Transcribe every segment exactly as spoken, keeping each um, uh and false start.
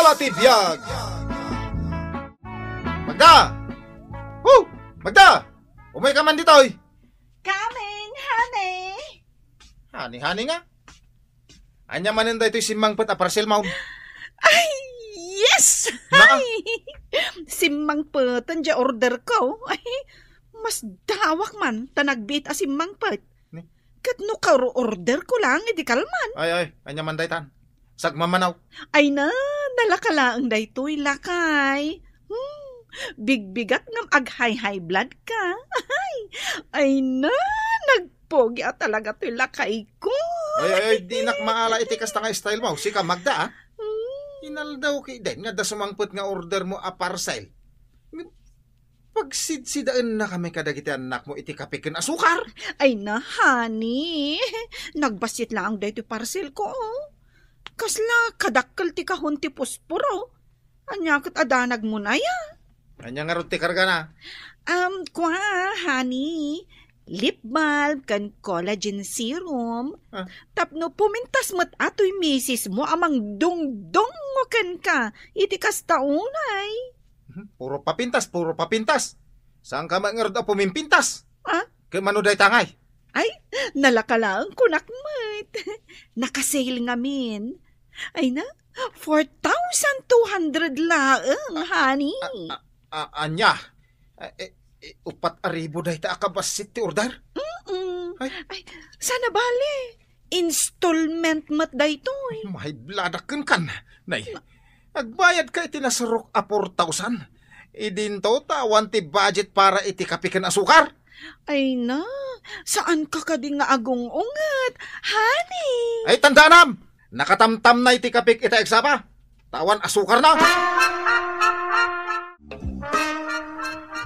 Pati biag. Magda! Woo! Magda! Umay ka man ditoy! Coming, honey! Honey, honey nga. Ania manen daytoy simmangpet a parcel, Ma'am? Ay, yes! Na? Ay! Simmangpeten diay order ko. Ay, mas dawak man ta nagbiit a simmangpet. Ni? Ket no karo order ko lang, idi kalman. Ay, ay, ania man daytan? Sagmamanaw. Ay na, nalaka laeng daytoy, lakay. Hmm, bigbigak ngem ag-high-high blood ka. Ay, ay na, nagpogi a talaga toy lakay ko. Ay, ay, ay, dinak maala iti kasta nga style mo. Sika, Magda, ah. Hmm. Inaldaw ki den nga adda sumangpet nga order mo a parcel. Pagsidsidaennakami kadagiti annakmo iti kape ken asukar. Ay na, honey. Nagbassit laeng daytoy parcel ko, oh. Kasla kadakkel ti kahon ti pusporo. Ania ket a danagmon aya? Ania ngarud ti kargana? Um, kua, honey. Lip balm ken collagen serum. Ah. Tapno pumintas met a toy misismo a mangdungdungngo kenka iti kasta unay. Mhm. Puro papintas, puro papintas. Saanka met ngarud a pumimpintas? Ah? Ket mano dayta ngay? Ay, nalaka laeng kunak met. Naka-sale ngamin. Ay na, four thousand two hundred laeng, honey. A, a, a, ania? A, e, e, upat a ribu dayta a kabassit ti order? Mm-mm. Ay. Ay, sana bale. Installment met daytoy. Maibladak kenkan. Nay, agbayadka iti nasurok a four thousand. Idinto ta awan ti budget para iti kape ken asukar. Ay na, saanka kadi nga agung-unget, honey? Ay, tandaanam! Nakatamtamnay ti kapek ita eksapa. Ta awan asukarna.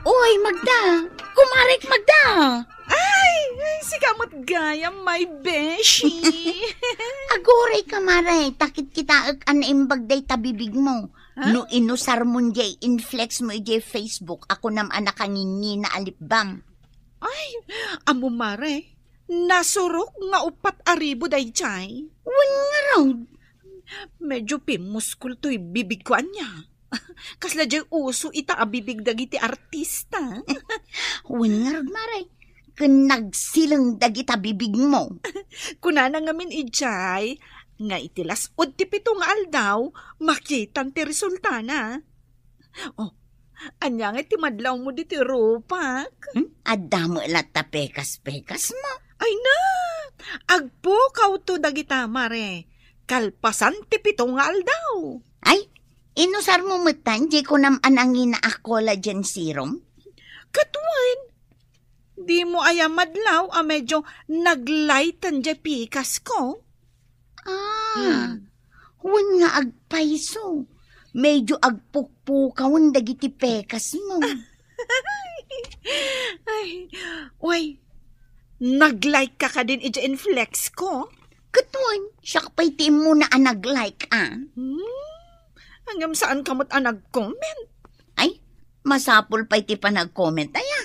Uy, Magda! Kumarek, Magda! Ay, ay, sika met gayam, my beshi. Aguray ka, Mare, ta kitkitaek a naimbag dayta bibigmo. Ha? No inusarmon diay inflex mo idiay Facebook a kunam a nakangingina a lip balm. Ay, ammo, Mare, nasurok nga upat a ribu daydiay. Wen ngarud. Medyo pimuskol toy bibigko ania. Kasla diay uso ita a bibig dagiti artista. Wen ngarud, Mare, ken nagsileng dagita bibigmo. Kunana ngamin idiay nga iti las-ud ti pito nga aldaw, makitan ti resultana. Oh, ania ngay ti madlawmo ditoy rupak? Hmm? Adda met latta pekas-pekasmo. Ay na! Agpukawto dagita, Mare. Kalpasan ti pito nga aldaw. Ay, inusarmo metten diay kunam a nangina a collagen serum? Ket wen, dimo aya madlaw a medyo naglighten diay pekasko? Ah, hmm. Wen nga agpayso. Medyo agpukpukawen dagiti pekasmo. Ay, uy, nag-like ka kadin idiay inflex ko? Ket wen, siak pay ti immuna a nag-like, ah. Hmm, ngem saanka met a nag-comment? Ay, masapul pay ti panag-comment, aya.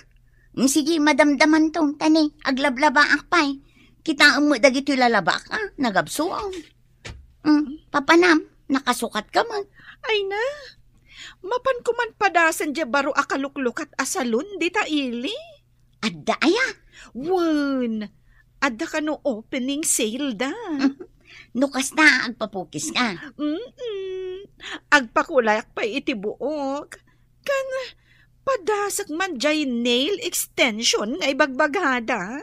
Mm, sige, madamdamanto, ta ni, aglablabaak pay. Kitaem met dagitoy lalabaak, ah, nagabsuon. Mm, papanam, nakasukat ka met. Ay na, mapan ko man padasen diay baro a kaluklukat a salon dita ili. Adda aya? Wen, adda kano opening sale da. No kasta, agpapukis ka. Mm-mm. Agpakulayak pay iti buok. Kan, padasek man diay nail extension nga ibagbagada.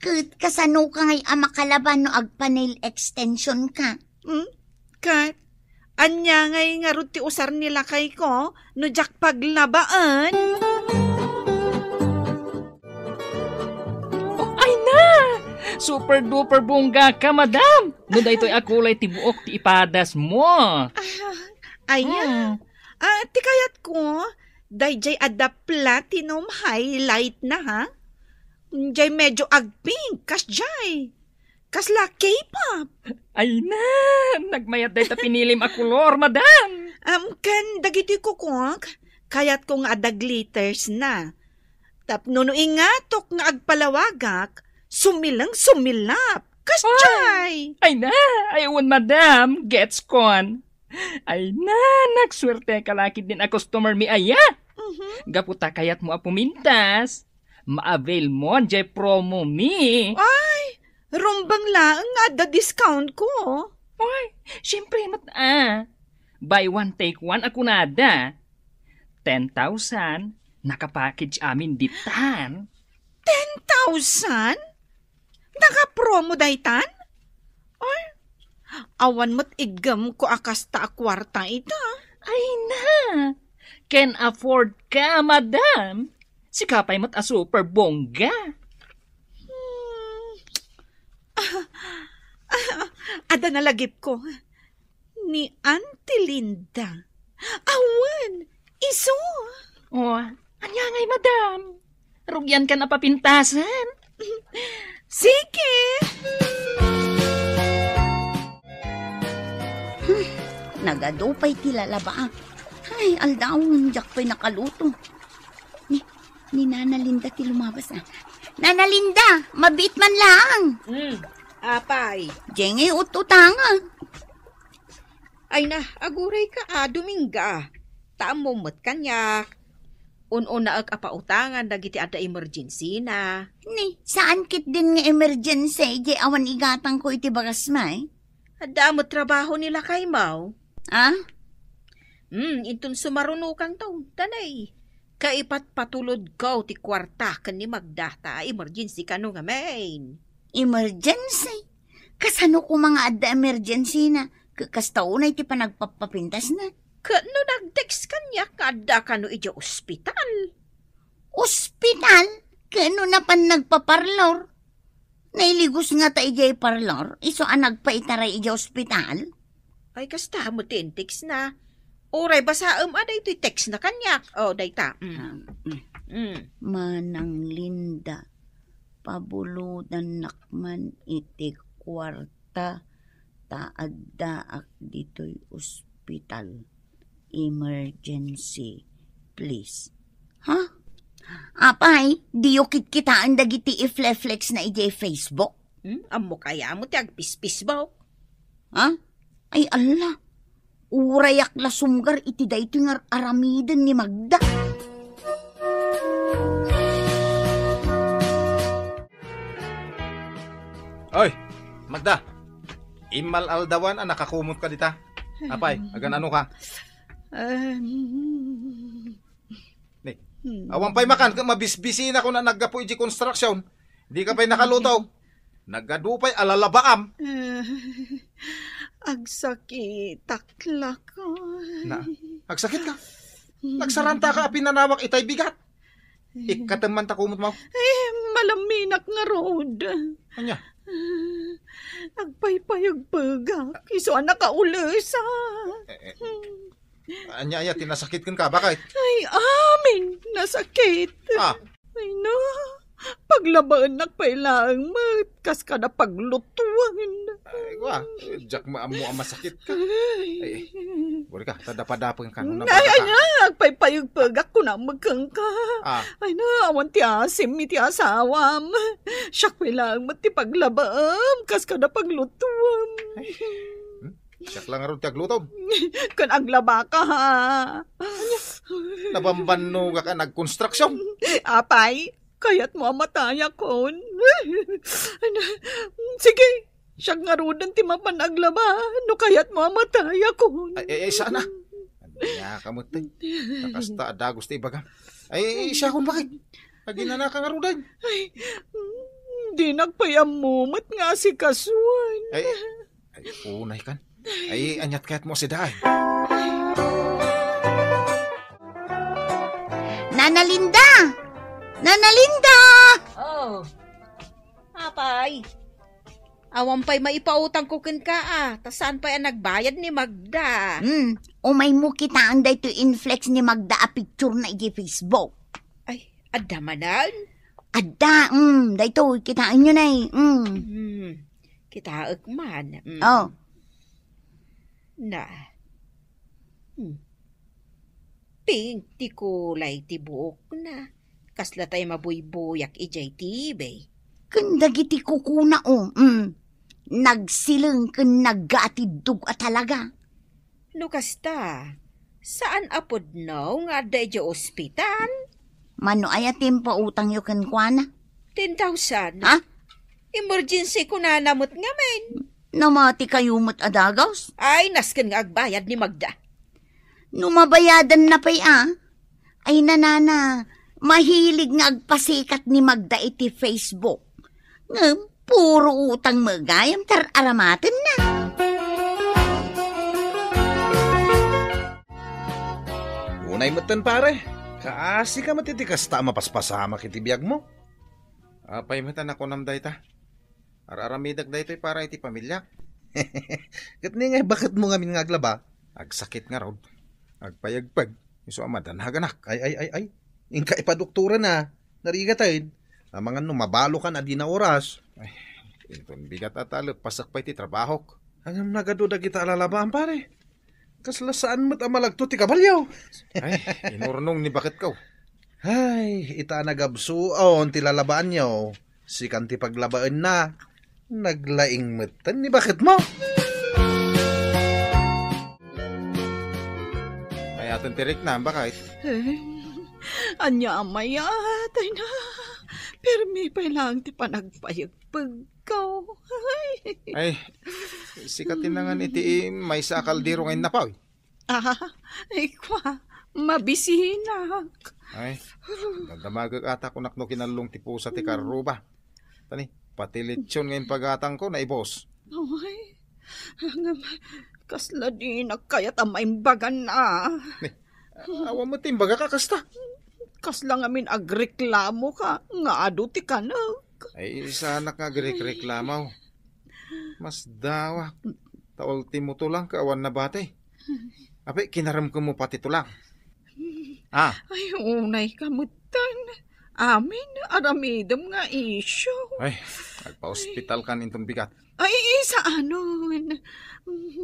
Ket kasano ka ngay a makalaban no agpa-nail extension ka? Hmm? Ket, ania ngay ngarud ti usar ni lakay ko no diak paglabaen? Ay na! Super duper bongga ka, madam! No daytoy a kulay ti buok ti ipadas mo. Ah, aya. Hmm. Ah, ti kayat ko, daydiay adda platinum highlight na, ha? Diay medyo agpink, kasdiay. Kasla K-pop. Ay na, nagmayat dayta pinilim a kolor, madam. Am, ken dagiti kukok, kayat ko nga adda glitters na. Tapno no ingatok nga agpalawagak, sumileng sumilap. Kasdiay. Ay na, ay wen, madam, gets kon. Ay na, nagsuerte ka la ketdin a customer mi aya. Mhm. Gapu ta kayatmo a pumintas, ma-avail mo jay promo mi. Ay, rumbeng laeng nga adda discount ko. Ay, siyempre met a. Buy one, take one a kunada. Ten thousand, nakapackage amin ditan. Ten thousand? Naka-promo daytan? Ay, awan met iggemko a kasta a kuarta ita. Ay na, can afford ka, madam. Sika pay met a super bongga. Hmm. Adda nalagipko. Ni Auntie Linda. Awan, isu. Oh, ania ngay, madam? Rugian ka na papintasan? Sige. Hmm, nagadu pay ti lalaba. Ay, aldaw, diak pay nakaluto. Ni, ni Nana Linda ti lumabas, ah. Nana Linda, mabiit man laang. Hmm, apay. Diay ngay ut-utangan. Ay na, aguray ka, a, Dominga. Ta ammom met kaniak. Un-unaek a pautangan dagiti adda emergency na. Ni, saan ketdin nga emergency, diay awan igatangko iti bagasmo, eh? Adda met trabaho ni lakaymo. Ah? Hmm, inton sumarunokanto, danay. Kaipatpatulodko ti kuarta ken ni Magda ta emergency kano ngamin. Emergency? Kasano koma nga adda emergency na? Ka-, kasta unay ti panagpapapintas na. Ket no nag-text kaniak nga adda kano idiay ospital. Ospital? Ket no napan nagpaparlor? Nailigos ngata idiay parlor, isu a nagpaitaray idiay ospital? Ay, kasta met ti text na. Uray basaem a daytoy text na kaniak. Oh, dayta. Mm. Ah, mm. Mm. Manang Linda, pabulodannak man iti kuarta ta addaak ditoy ospital. Emergency, please. Ha? Apay, diyo kitkitaen dagiti ifleflex na idiay Facebook? Hmm? Ammok aya mo ti agpispisbaw? Ha? Ay, Allah. Urayak la sumgar iti daytoy nga aramiden ni Magda. Oy, Magda. Immal-aldawan a nakakumot ka dita. Apay, agan-ano ka? Um, Ni, hmm. Awan pay makan ket mabisbisinak a naggapu iti construction. Di ka pay nakaluto. Nagadu pay a lalabaam. Eh, agsakitak lakay. Na, agsakit ka? Nagsaranta ka a pinanawak itay bigat. Ikkatem man ta kumot mo. Eh, malaminak ngarud. Ania? Eh, agpaypayagpegak. Isu a nakaulesa. Eh, eh. Hmm. Ania, aya ti nasakit kenka, bakit? Ay, amin, nasakit. Ah. Ay, na. Paglabaennak pay laeng met, kas kada paglutuan. Ay, wa, diak maammo a masakit ka. Ay. Ay, buri ka, tadapadapen ka, no. Ay, nabasa ka. Ay, na, agpaypayagpegak, kunam kenka. Ah. Ay, na, awan ti asim, iti asawam. Siak pay laeng met ti paglabaem, kas kada paglutuam. Ay. Hmm? Siak la ngarud ti aglutom. Ken aglabaka, ha? Ania? Nabambannogak a nagkonstruksyon. Apay, kayatmo a matayakon? Sige, siak ngaruden ti mapan aglaba no kayatmo a matayakon. Ay, ay, ay, sana. Ania ka met, eh. Nakasta a dagus ti ibagam. Ay, siakon, bakit? Aginana ka ngaruden. Ay, mm, dinak pay ammo met nga asikasuan. Ay, ay, unay kan. Ay, aniat kayatmo a sidaen? Nana Linda! Nana Linda! Oh. Apay. Awan pay maipautangko kenka, a, ta saan pay a nagbayad ni Magda. Hmm, umaymo kitaen daytoy inflex ni Magda a picture na iti Facebook. Ay, adda manen? Adda, mm, daytoy, kitaenyo nay, mm. Hmm, kitaek man. Mm. Oh. Na. Hmm. Pink ti kulay ti buokna. Kasla tay mabuybuyak idiay T V. Ken dagiti kukuna, oh, mm. Nagsileng ken nagga a tiddog a talaga. No kasta, saan a pudno nga adda idiay ospital? Mano aya ti impautangyo kenkuana? Ten thousand. Ha? Emergency kunana met ngamin. Namati kayo met a dagus? Ay, nasken nga agbayad ni Magda. No mabayadan na pay a. Ay, nanana, mahilig nga agpasikat ni Magda iti Facebook. Ngem, puro utang met gayam ti ar-aramatenna. Unay metten, pare. Kaasi ka met iti kasta a mapaspasamak iti biagmo. Apay met a nakunam dayta? Ar-aramidek daytoy para iti pamiliak. Ket ni nga baketmo ngamin nga aglaba? Agsakit ngarud. Agpayagpag. Isu a madanaganak. Ay, ay, ay, ay. Inka ipadoktoran a. Narigaten. Amangan no mabalokan a dina oras. Ay, inton bigat a ta, leppasek pay ti trabahok. Ngem nagadu dagita a lalabaan, pare. Kasla saan met a malagto ti kabalio. Ay, inurnong ni baketko. Ay, ita a nagabsuon ti lalabaanyo. Sikan ti paglabaenna. Naglaing metten ni baketmo. Ayaten ti riknam, baket. Eh, ania a mayat, ay na. Permi pay lang ti panagpayagpagko. Ay. Ay, sika ti nangan iti maysa a kaldero nga innapaw. Ah, ay, kwa, mabisinak. Ay, nadamagek a ta kunak no kinallong ti pusa ti karruba. Tani, pati lechon nga impagatangko, naibos. Ay, ngem, kasla dinak kayat a maimbagan a. Ni, awan met ti imbagak a kasta. Kasla ngamin agreklamoka nga adu ti kanek. Ay, saanak nga agrekreklamo. Masdawak. Ta ultimo tulang ka awan nabati. Apay, kinaremkemmo pati tulang. Ah. Ay, unayka metten. Amin, aramidem nga isyu. Ay, agpa-ospital kan inton bigat. Ay, saanon.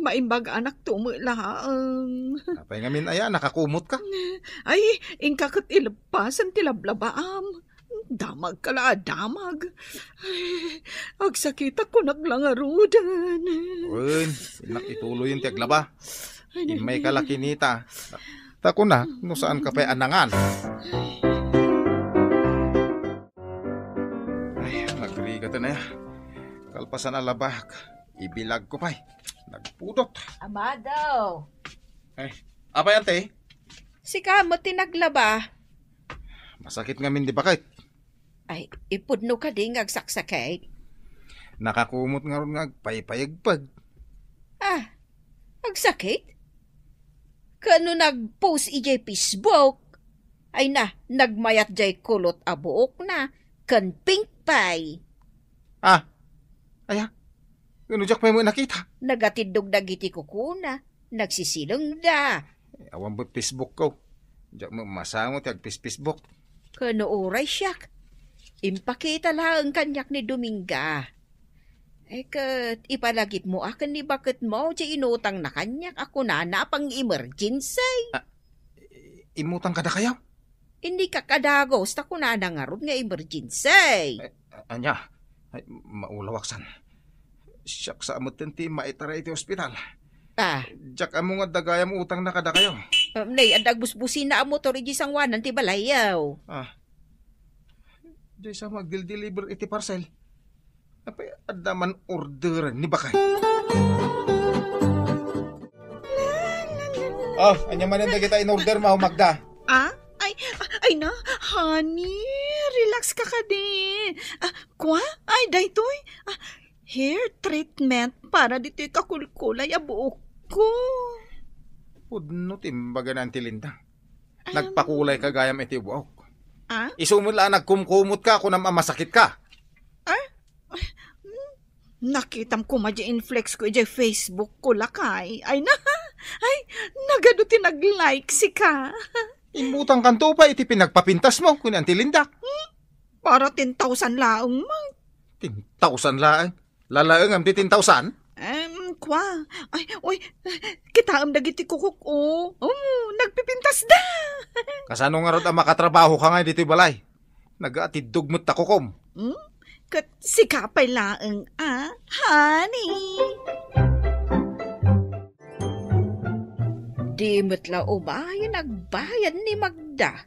Maimbaganak to met laeng. Apay ngamin aya, nakakumotka? Ay, inka ket ileppasen ti lablabaam. Damagka la a damag. Ay, agsakitak kunak la ngaruden. Wen, innak ituloyen ti aglaba. Ay, immayka la kinita. Ta kunak, no saanka pay a nangan. Ay, nagrigaten aya. Kalpasan a labak, ibilagko pay. Nagpudot. Amado. Ay, apay, ante? Sika met ti naglaba. Masakit ngamin di baket. Ay, ipudno kadi nga agsaksakit? Nakakumot ngarud nga agpaypayagpag. Ah, agsakit? Kano nag-post idiay Facebook? Ay na, nagmayat jay kulot a buokna, ken pink pay. Ah, aya? Kano diak pay met nakita? Nagatiddog dagiti kukuna, nagsisilengda. Eh, awan bet Facebook ko. Diak met masango ti agpis-Facebook. Kano uray siak? Impakita laeng kaniak ni Dominga. Eh, ket ipalagipmo a ken ni baketmo ti inutangna kaniak a kunana a pang-emergency. Ah, i-, imutang kadakayo? Innikak a dagus ta kunana ngarud nga emergency. Eh, ania? Ay, maulawak san. Siak sa metten ti maitaray iti ospital. Ah. Diak ammo nga adda gayam utangna kadakayo. Um, nay, adda agbusbusina a motor iti sangoanan ti balayyo. Ah. Diay sa magdildeliver iti parcel. Apay, adda man order ni bakay. Oh, ania manen dagita in order mo, Magda? Ah? Ay, ay na, honey, relax ka kadi. Ah, kwa? Ay, daytoy. Ah, hair treatment para ditoy kakulkulay a buok ko. Pudno ti imbaga ni Auntie Linda. Nagpakulay ka gayam iti buok. Ah? Isu met la a nagkumkumot ka, kunam a masakit ka. Ah? Hmm? Nakitam koma di inflex ko idiay Facebook ko, lakay. Ay na, ay, nagadu ti nag-like sika. Imbutang kanto pa iti pinagpapintas mo, kun Auntie Linda. Hmm? Para ten thousand laeng man. Ten thousand laeng? Lalaengam ti ten thousand? Em, kwa. Ay, oy, kitaem dagiti kukok, o. O, nagpipintas da. Kasano ngarud a makatrabaho ka nga ditoy balay? Nagaatiddog met ta kukom. Hmm? Ket sika pay laeng, a, honey. Di met la umayen agbayad ni Magda.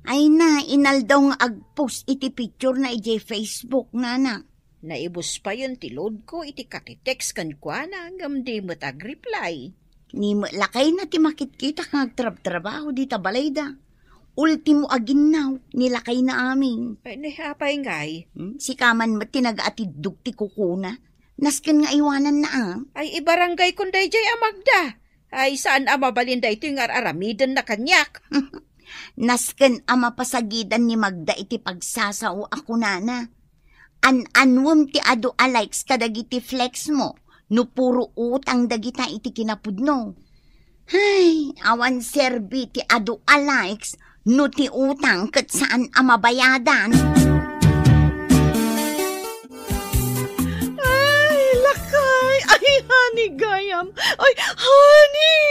Ay na, inaldaw nga agpost iti picture na idiay Facebook, nana. Naibus payen ti load ko iti kakitext kenkuana ngem di met agreply. Ni met lakayna ti makitkitak nga agtrabtrabaho dita balayda. Ultimo a ginnaw ni lakayna amin. Ay, ni apay ngay? Hmm? Sika man met ti nagaatiddog ti kukuna. Nasken nga iwananna, a. Ay, ibarangaykon daydiay a Magda. Ay, saan a mabalin daytoy nga ar-aramidenna kaniak? Nasken a mapasagidan ni Magda iti pagsasao a kunana. An-anuem ti adu a likes kadagiti flex mo no puro utang dagita iti kinapudno. Hay, awan serbi ti adu a likes no ti utang ket saan a mabayadan. Ay, lakay! Ay, honey, gayam! Ay, honey!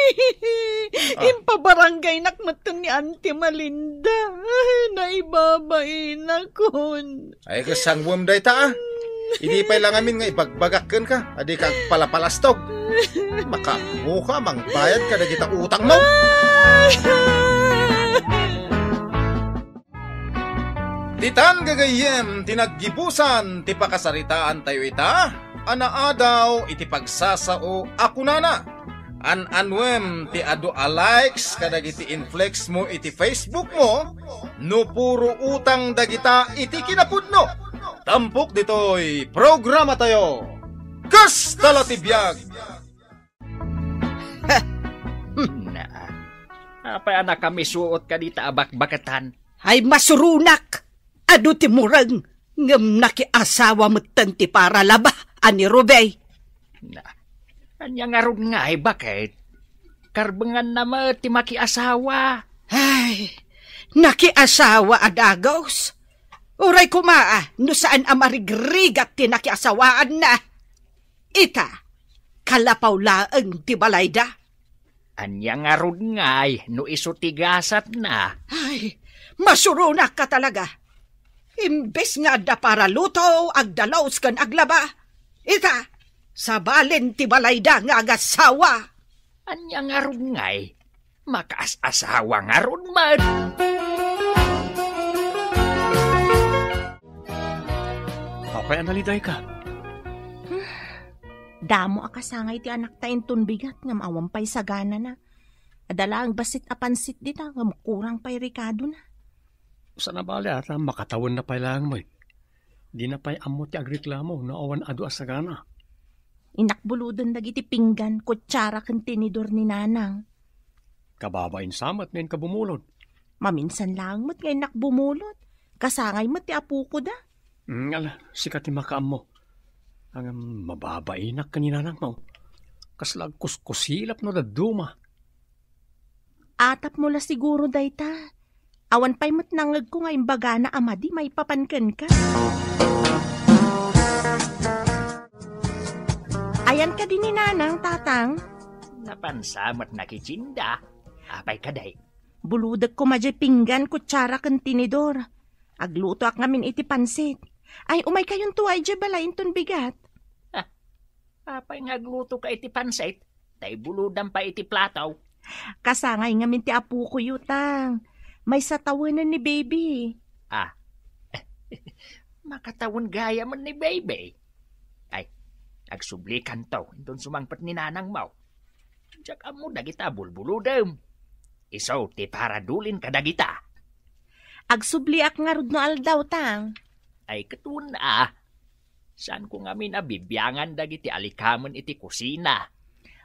Ah. Impabarangaynak metten ni Auntie Malinda. Ay, naibabainakon. Ay, kasanguem dayta, a. Idi pay la ngamin nga ibagbagak kenka, a dika agpalapalastog. Makaammoka, mangbayad ka dagita utangmo. Ay! Ditan gagayyem ti naggibusan ti pakasaritaantayo ita a naadaw iti pagsasao a kunana, an-anuem ti adu a likes kadagiti inflex mo iti Facebook mo no puro utang dagita iti kinapudno. Tampok ditoy programatayo, Kasta la ti Biag! Na, apay a nakamisuot ka dita a bakbaketan? Ay, masuronak! Adu ti mureng, ngem nakiasawa metten ti paralaba a ni Rubey. Na, ania ngarud ngay, baket? Karbenganna met ti makiasawa. Ay, nakiasawa a dagus. Uray koma, a, no saan a marigrigat ti nakiasawaanna. Ita, kalapaw laeng ti balayda. Ania ngarud ngay no isu ti gasatna? Ay, masuronak ka talaga. Imbes nga adda para luto, agdalus ken aglaba. Ita, sabalen ti balayda nga agasawa. Ania ngarud ngay? Makaas-asawa ngarud met. Apay a nalidayka? Damo a kasangay ti anakta inton bigat ngem awan pay saganana. Adda laeng bassit a pansit dita ngem kurang pay rekadona. Saan a bale a ta makatawenna pay laeng met. Dina pay ammo ti agreklamo no awan adu a sagana. Inakbuloden dagiti pinggan, kutsara ken tinidor ni Nanang. Kababain sa met nga inka bumulod. Maminsan laeng met nga innak bumulod. Kasangay met ti apoko da. Mm, ala, sika ti makaammo. Ngem mababainak ken ni Nanang mo. Kasla agkuskusilap no dadduma. Atapmo la siguro dayta. Awan pay met nangngegko nga imbagana a madi maipapan kenka. Ayan kadi ni Nanang, Tatang? Napansa met nakitsinda. Apay kadi? Bulodek koma diay pinggan, kutsara ken tinidor. Aglutoak ngamin iti pansit. Ay, umaykayonto ay diay balay inton bigat. Ah, apay nga aglutoka iti pansit? Ta ibulodam pay iti plato. Kasangay ngamin ti apoko, Tang. Maysa tawenen ni Baby. Ah. Makatawen gayamen ni Baby. Ay, agsublikanto inton sumangpet ni Nanangmo. Diak ammo dagita bulbulodem. Isu ti paradulin kadagita. Agsubliak ngarud no aldaw, Tang. Ay, ket wen a. Saanko ngamin a bibiangan dagiti alikamen iti kusina.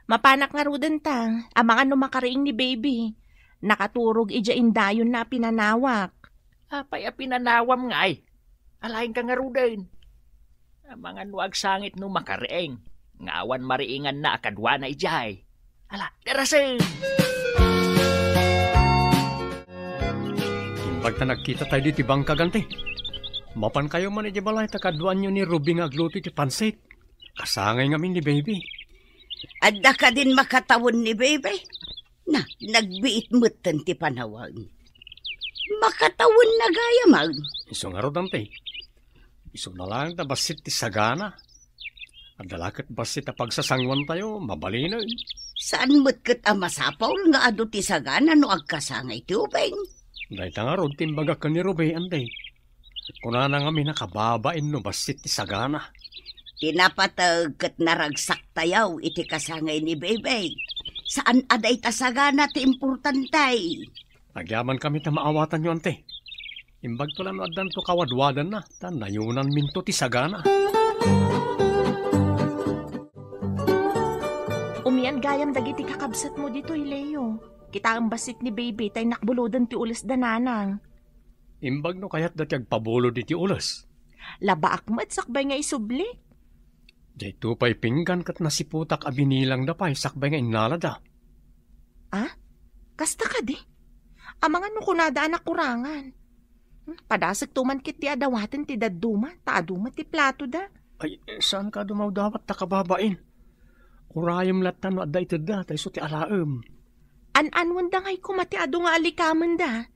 Mapanak ngaruden, Tang, amangan no makariing ni Baby. Nakaturog idiay indayonna a pinanawak. Apay a pinanawam ngay? Alaenka ngaruden. Amangan no agsangit no makariing, nga awan mariinganna a kaduana idiay. Ala, darasen! Imbag ta nagkitatayo ditoy bangkag, anti. Mapankayo man idiay balay ta kaduaanyo ni Ruby nga agluto iti pansit. Kasangay ngamin ni Baby. Adda kadin makatawen ni Baby? Na, nagbiit metten ti panawen. Makatawenna gayamen. Isu ngarud, anti. Isuna laeng ta bassit ti sagana. Adda la ket bassit a pagsasanguantayo, mabalinen. Saan met ket a masapul nga adu ti sagana no agkasangay ti ubing? Dayta ngarud ti imbagak ken ni Ruby, Anday. Kunana ngamin a kababain no bassit ti sagana. Ti napateg ket naragsak tayaw iti kasangay ni Bebe. Saan a dayta sagana ti importante. Agyamankami ta maawatanyo, Ante. Imbagto la no addanto kawadwadanna, ta nayunanminto ti sagana. Umian gayam dagiti kakabsatmo ditoy, Leo. Kitaem bassit ni Baby ta innak buloden ti ulesda, Nanang. Imbag no kayatda ti agpabulod iti ules. Labaak met sakbay nga isubli. Daytoy pay pinggan ket nasiputak a binilangda pay sakbay nga innalada. Ah? Kasta kadi? Amangan no kunada a nakurangan. Hmm, padasekto man ketdi a dawaten ti dadduma, ta adu met ti platoda. Ay, saan ka dumawdawat ta kababain? Urayem latta no adda itedda, ta isu ti alaem. An-anwenda ngay koma ti adu nga alikamenda.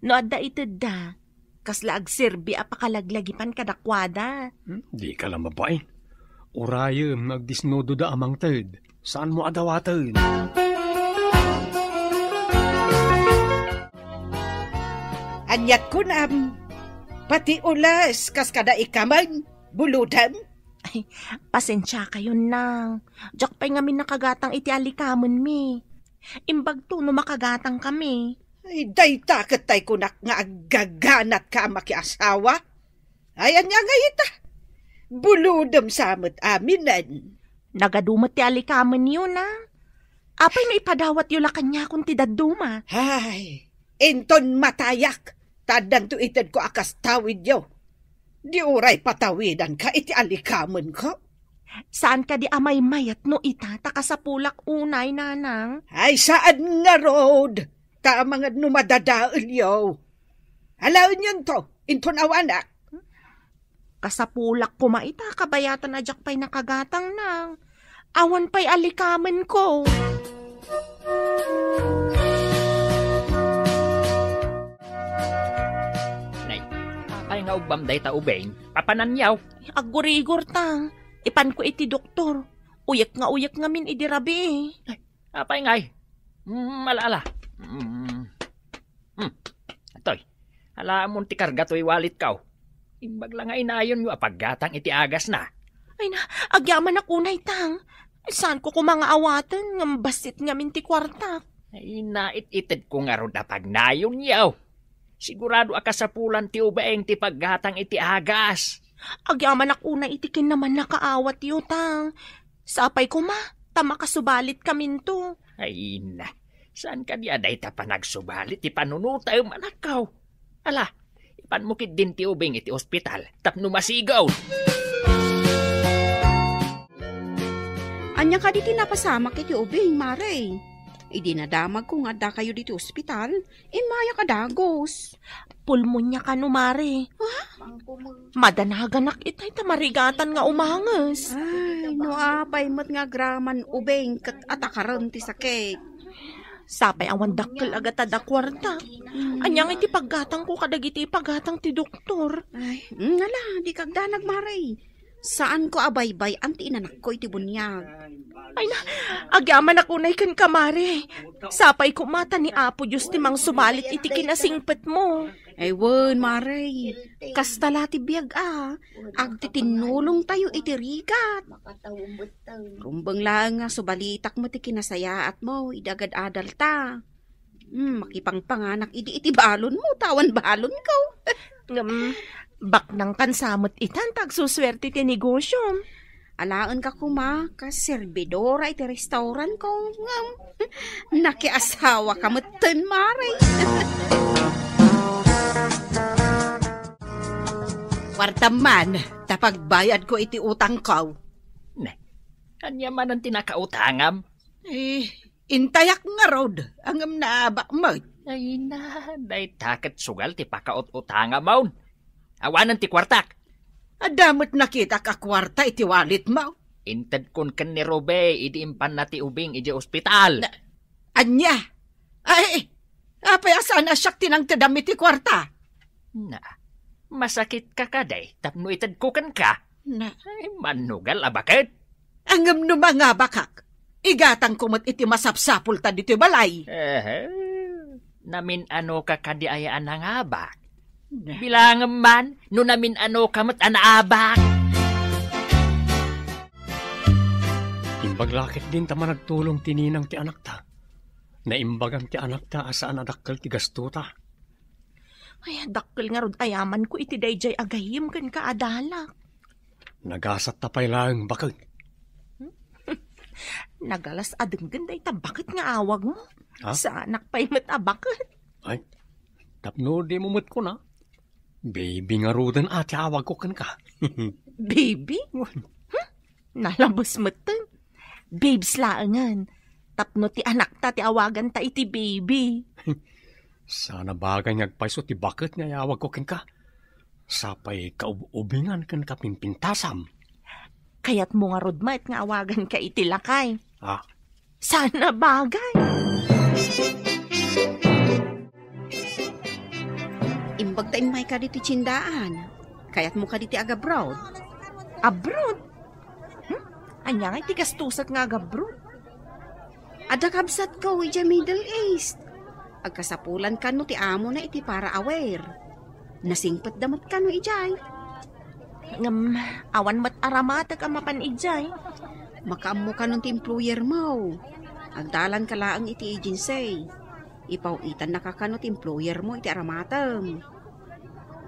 No adda itedda, kasla agserbi a pakalaglagipan kadakuada. Hmm, di ka la mabain. Urayem no agdisnudoda a mangted, saanmo a dawaten. Aniat kunam, pati ules kas kada ikamen, bulodem? Ay, pasensiakayon, Nang. Diak pay ngamin nakagatang iti alikamenmi. Imbagto no makagatangkami. Ay, dayta ket tay kunak nga aggaganatka a makiasawa. Ay, ania ngay ita? Bulodem sa met aminen. Nagadu met ti alikamenyo, Nang. Apay no ipadawatyo la kaniakon ti dadduma? Ay, inton matayak, ta addanto itedko a kas tawidyo. Di uray patawidanka iti alikamenko? Saan kadi a maymayat no ita ta kasapulak unay, Nanang? Ay, saan ngarud, ta amangan no madadaelyo. Alaenyonto, inton awanak. Kasapulak koma ita, kabayatan a diak pay nakagatang, Nang. Awan pay alikamenko. Nay, apay nga ubbam dayta ubing? Papananyaw? Aggurigor, Tang. Ipanko iti doktor. Uyek nga uyek ngamin idi rabii. Ay, apay ngay? Mm, ala, ala. Mm. Hmm. Atoy, alaamon ti karga toy walitko. Imbag la nga inayonyo a paggatang iti agasna. Ay na, agyamanak unay, Tang. Saanko koma nga awaten, ngem bassit ngamin ti kuartak. Ay, nait-itedko ngarud a pagnayonyo. Sigurado a kasapulan ti ubing ti paggatang iti agas. Agyamanak unay iti kinamannakaawatyo, Tang. Sapay koma, ta makasubalit kaminto. Ay, na. Saan kadi a dayta panagsubalit ti panunotem, anakko? Ala, ipanmo ketdin ti ubing iti ospital tapno masigaw. Ania kadi ti napasamak iti ubing, Mare? Idi nadamagko nga addakayo diti ospital, immayak a dagus. Pulmonia kano, Mare. Ha? Madanaganak itay ta marigatan nga umanges. Ay, no apay met nga agraman ubing ket atakarem ti sakit. Sapay awan dakkel a gatada kuarta. Mm. Ania ngay ti paggatangko kadagiti ipagatang ti doktor? Ay, mm, ala, di kagdanag, Mare. Saanko a baybay-an ti inanakko iti buniag. Ay na, agyamanak unay kenka, Mare. Sapay koma ta ni Apo Dios ti mangsubalit iti kinasingpetmo. Ay wen, Mare. Kasta la ti biag a. Agtitinnulongtayo iti rigat. Rumbeng laeng nga subalitak met ti kinasayaatmo idi agad-adalta. Hmm, makipangpanganak idi iti balonmo, ta awan balonko. Ngem, baknangkan sa met itan ta agsusuerte ti negosyom. Alaenka koma kas serbidora iti restaurantko, ngem nakiasawaka metten, Mare. Kuartam man, ta pagbayadko iti utangko. Ne, ania manen ti nakautangam? Eh, Intayak ngarud, ngem naabak met. Ay na, dayta ket sugal ti pakaut-utangamon. Awanen ti kuartak. Adda met nakitak a kuarta iti walitmo. Intedkon ken ni Rube idi impanna ti ubing idiay ospital. Na, ania? Ay, apay a saan a siak ti nangtedam iti kuarta? Na, masakitka kadi tapno itedko kenka? Na. Ay, mannugal a baket. Ngem no mangabakak, Igatangko met iti masapsapulta ditoy balay. Ehe. Namin-anoka kadi aya a nangabak? Bilangem man no namin-anoka met a naabak. Imbag la ketdin ta managtulong ti ninang ti anakta. Naimbagan ti anakta a saan a dakkel ti gastota. Ay, dakkel ngarud a yamanko iti daydiay a gayyem kenka a dalak. Nagasatta pay laeng baket. Nagalas a denggen dayta baket nga awagmo. Ha? Saanak pay met a baket. Ay, tapno dimo met kuna, baby ngaruden a ti awagko kenka. Baby? Wen. Hmm? Nalabes metten. Babes laengen. Tapno ti anakta ti awaganta iti baby. Saan a bagay nga agpayso ti baket nga iyawagko kenka. Sapay kaub-ubingan ken kapimpintasam. Kayatmo ngarud met nga awaganka iti lakay? Ah. Saan a bagay? Imbag ta immayka ditoy tiendaan. Kayatmo kadi ti agabroad? Abroad? Hmm? Ania ngay ti gastusak nga agabroad? Adda kabsatko idiay Middle East. Agkasapulan kano ti amona iti para-aware. Nasingpetda met kano idiay. Ngem awan met aramatek a mapan idiay. Makaammo kanon ti employermo. Agdalanka laeng iti agency. Ipaw-itannaka kano ti employermo iti aramatem.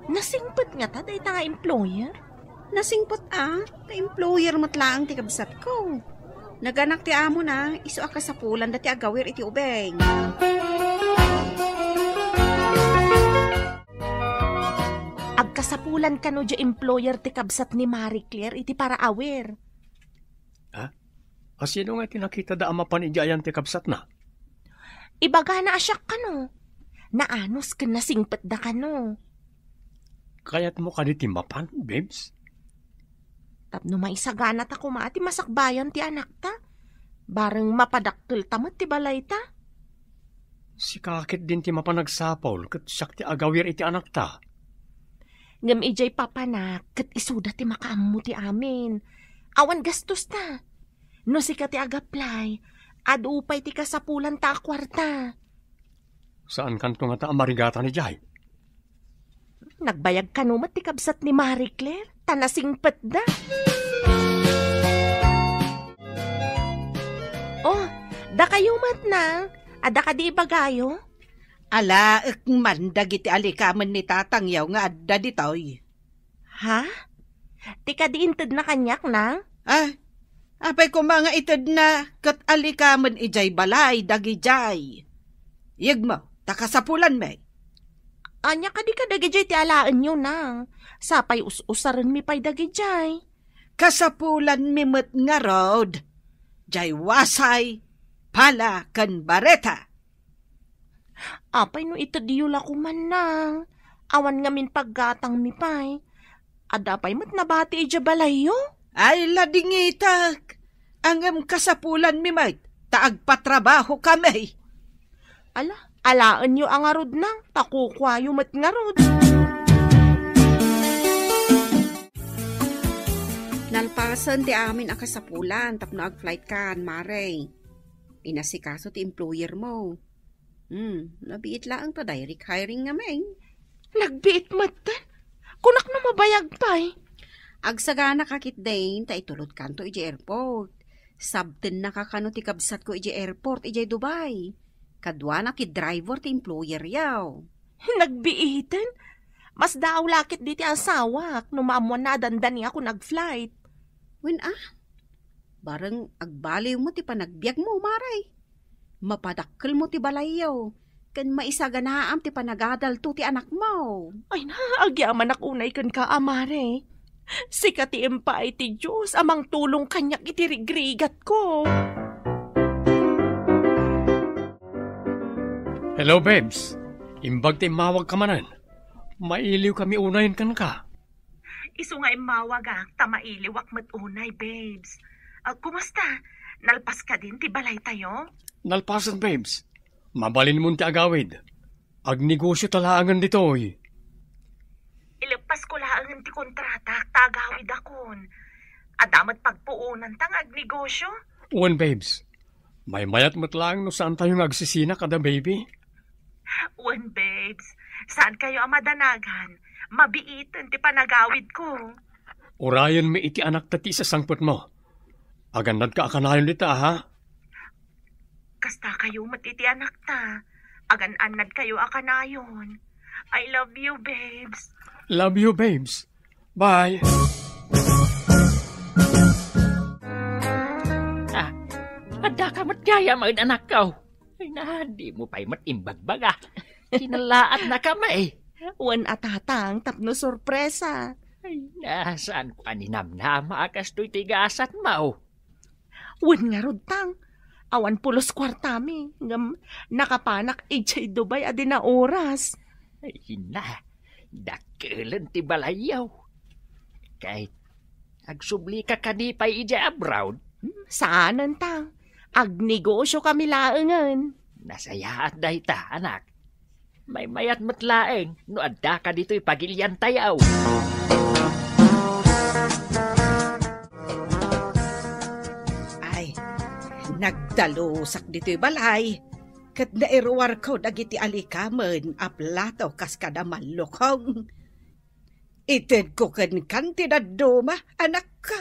Nasingpet ngata dayta nga employer? Nasingpet a, ta employer met laeng ti kabsatko. Naganak ti amona, isu a kasapulanda ti agawir iti ubing. Agkasapulan kano diay employer ti kabsat ni Marie Claire iti para-aware? Ha? A, sino nga ti nakitada a mapan idiay ayan ti kabsatna? Ibagana a siak kano. Naanus ken nasingpetda kano. Kayatmo kadi ti mapan, babes? Tapno maisaganata koma ti masakbayan ti anakta. Bareng mapadakkelta met ti balayta. Sika ketdin ti mapan agsapul ket siak ti agawir iti anakta. Ngem idiay papanak ket isuda ti makaammo ti amin. Awan gastosta. No sika ti agaplay, adu pay ti kasapulanta a kuarta. Saankanto ngata a marigatan idiay? Nagbayag kano met ti kabsat ni Marie Claire, ta nasingpetda. Oh, dakayo met, nang. Adda kadi ibagayo? Alaek man dagiti alikamen ni tatangyo nga adda ditoy. Ha? Ti kadi intedna kaniak, nang? Ah, apay koma nga itedna ket alikamen idiay balay dagidiay. Yegmo, ta kasapulanmi. Ania kadi kadagidiay ti alaenyo, nang? Sapay us-usarenmi pay dagidiay. Kasapulanmi met ngarud, diay wasay, pala, ken bareta. Apay no itedyo la koma, nang? Awan ngamin paggatangmi pay. Adda pay met nabati idiay balayyo? Ay, ladingitek! Ngem kasapulanmi met, ta agpatrabahokami. Ala, alaenyo a ngarud, nang, ta kukuayo met ngarud. Nalpasen ti amin a kasapulan tapno agflightkan, Mare. Inasikaso ti employermo. Hmm, nabiit laeng ta direct hiring ngamin. Nagbiit metten. Kunak no mabayag pay. Agsaganaka ketdin ta itulodkanto idiay airport. Sabtennaka kano ti kabsatko idiay airport idiay Dubai. Kaduana ti driver ti employeryo. Nagbiiten? Mas daaw la ketdi ti asawak no maammoanna a dandaniakon agflight. Wen a, bareng agbaliwmo ti panagbiagmo, Mare. Mapadakkelmo ti balayyo, ken maisaganaam ti panagadalto ti anakmo. Ay na, agyamanak unay kenka, a Mare. Sika ti impaay ti Dios a mangtulong kaniak iti rigrigatko. Hello, babes. Imbag ti immawagka manen. Mailiwkami unayen kenka. Isu nga immawagak ta mailiwak met unay, babes. Ah, kumusta? Nalpas kadin ti balaytayo? Nalpasen, babes. Mabalinmon ti agawid. Agnegosio ta laengen ditoy. Ileppasko laengen ti kontratak ta agawidakon. Adda met pagpuonanta nga agnegosio? Wen, babes. Maymayat met laeng no saantayo nga agsisina kada baby. Wen, babes. Saankayo a madanagan. Mabiiten ti panagawidko. Urayenmi iti anakta ti isasangpetmo. Agannadka a kanayon dita, ha? Kastakayo met iti anakta. Agan-annadkayo a kanayon. I love you, babes. Love you, babes. Bye. Ah, addaka met gayam, anakko. Ay na, dimo pay met imbagbaga. Kinalaatnakami. Wen a, tatang, tapno sorpresa. Ay na, saanko a ninamnama a kastoy ti gasatmo. Wen ngarud, tang, awan pulos kuartami, ngem nakapanak idiay Dubai a di naoras. Ay na, dakkelen ti balayyo. Ket agsublika kadi pay idiay abroad? Hmm, saanen, tang. Agnegosyokami laengen. Nasayaat dayta, anak. Maymayat met laeng no addaka ditoy pagiliantayo. Ay, nagdalusak ditoy balay, ket nairuarko dagiti alikamen a plato kas kada mallukong. Itedko kenkan ti dadduma, anakko.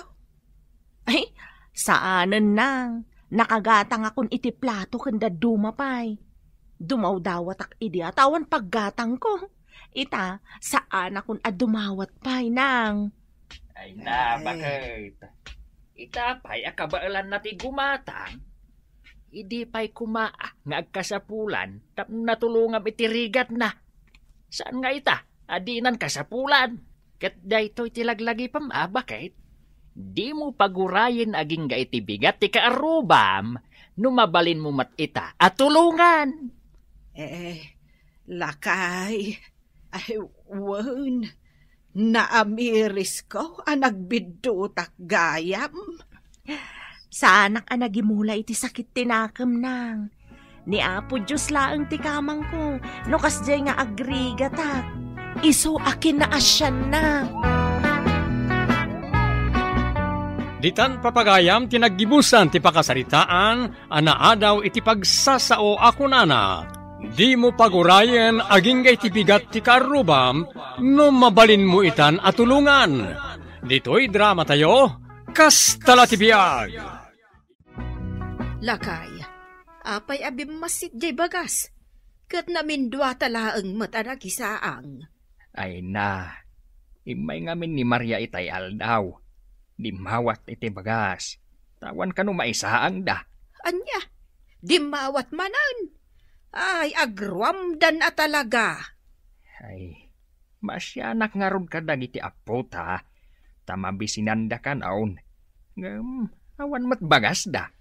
Ay, saanen, nang. Nakagatangakon iti plato ken dadduma pay. Dumawdawatak idi a ta awan paggatangko. Ita, saanakon a dumawat pay, nang. Ay na, ay, baket. Ita pay a kabaelanna ti gumatang. Idi pay koma nga agkasapulan tapno natulongam iti rigatna. Saan nga ita a dinan kasapulan? Ket daytoy ti laglagipem a, baket. Dimo pagurayen agingga iti bigat ti kaarrubam no mabalinmo met ita a tulongan. Eh, lakay, ay, wen, naamirisko a nagbiddutak gayam. Saanak a nagimula iti sakit ti nakem, nang. Ni Apo Dios laeng ti kamangko, no kasdiay nga agrigatak. Isu a kinaasianna. Ditan, papagayam, ti naggibusan ti pakasaritaan a naadaw iti pagsasao a kunana, "Dimo pagurayen agingga iti bigat ti kaarrubam no mabalinmo itan a tulongan." Ditoy dramatayo, Kasta la ti biag. Lakay, apay a bimmassit diay bagas? Ket naminduata laeng met a nakisaang. Ay na, immay ngamin ni Maria itay aldaw. Dimmawat iti bagas. Ta awan kano maisaangda. Ania? Dimmawat manen? Ay, agruamdan a talaga. Ay, maasianak ngarud kadagiti appota, ta mabisinanda kanon. Ngem awan met bagasda.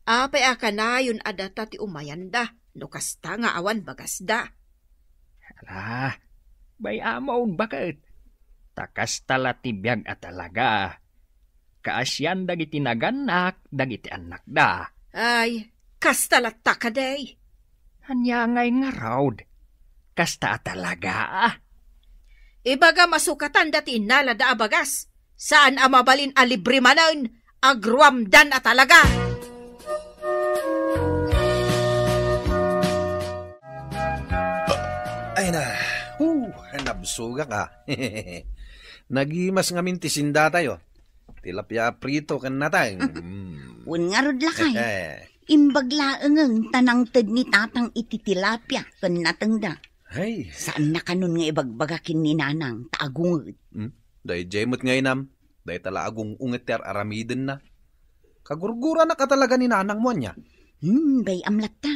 Apay a kanayon a data ti umayanda, no kasta nga awan bagasda? Ala, bay-amon, baket. Ta kasta la ti biag a talaga. Kaasian dagiti nagannak dagiti annakda. Ay, kasta latta kadi. Ania ngay ngarud? Kasta a talaga? Ibagam a sukatanda ti innalada a bagas. Saan a mabalin a libre manen, agruamdan a talaga. Ay na, hu, nabsogak a. Nagimas ngamin ti sindatayo. Tilapia a prito ken nateng. Mm. Wen ngarud, lakay. Imbag laengen ta nangted ni tatang iti tilapia ken natengda. Hay. Saanna kanon nga ibagbaga ken ni nanang ta agunget. Hmm? Daydiay met nga inam. Dayta la agung-unget ti ar-aramidenna. Kagurguranak a talaga ni nanangmo, ania? Hmm, bay-am latta.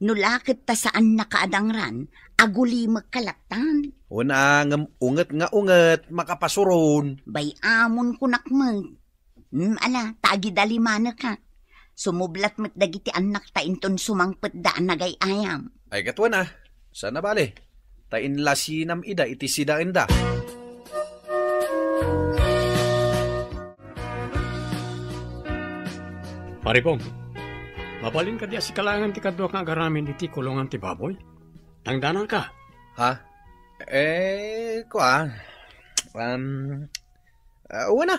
No la ket ta saannaka a dangran, agulimekka lattan. Wen a, ngem unget nga unget, makapasuron. Bay-amon kunak met. Hmm, ala, ta agidalimanekka. Sumublat met dagiti annakta inton sumangpetda a nagay-ayam. Ay, ket wen a, saan a bale. Ta inlasinam ida iti sidaenda. Pare Bong, mabalin kadi a sika laengen ti kaduak nga agaramin iti kulongan ti baboy? Tangdananka. Ha? Eh, kua, um, ah, wen a.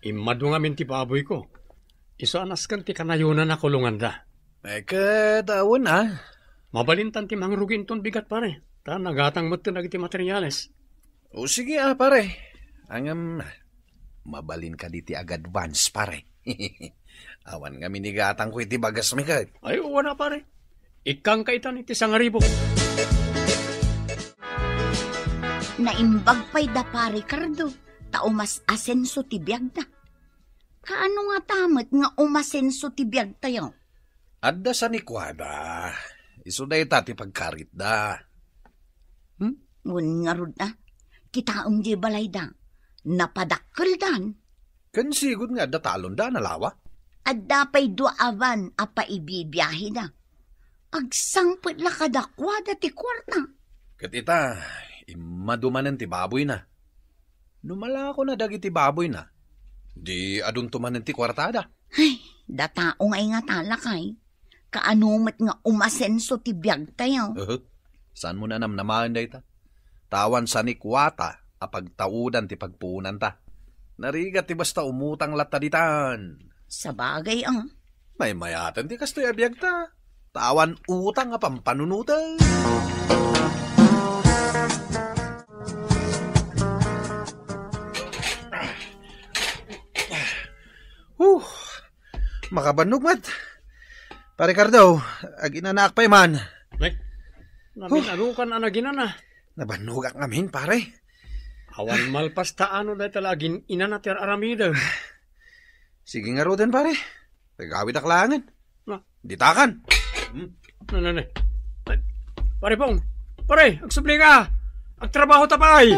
Immadu ngamin ti baboyko. Isu a nasken ti kanayona a kulonganda. Ay, ket awan, a. Mabalintan ti mangrugi inton bigat, pare. Ta nagatang metten dagiti materiales. O, sige, a, pare. Ngem, mabalin kadi ti ag-advance, pare. Awan ngamin igatangko iti bagasmi ket. Ay, wen a, pare. Ikkangka itan iti sangaribu. Naimbag pay da Pare Cardo, ta umas-asenso ti biagda. Kaano ngata met nga umasenso ti biagtayo? Adda sanikuada. Isu dayta ti pagkaritda. Hmm? Wen ngarud a, kitaem diay balayda. Napadakkeldan. Ken sigud nga adda talonda a nalawa. Adda pay dua a van a paibibiaheda. Agsangpet la kadakuada ti kuarta. Ket ita, immadu manen ti baboyna. No malakona dagiti baboyna, di adunto manen ti kuartada. Ay, datao nga ingata, lakay. Kaano met nga umasenso ti biagtayo? Uhut. Saanmo a namnamaen dayta? Ta awan sanikuata a pagtaudan ti pagpuonanta. Narigat ti basta umutang latta ditan. Sabagay, a. Maymayaten ti kastoy a biagta. Ta awan utang a pampanunoten. Huh, makabannog met. Pare Cardo, aginanaak pay man. Ay, namin-anukan a naginana. Nabannogak ngamin, pare. Awan malpas ta ano dayta la agin-inana ti ar-aramidem. Sige ngaruden, pare. Agawidak laengen. Na. Ditakan. Hmm. Na, na, na. Ay, Pare Pong, pare, agsubli ka. Agtrabaho ta pay.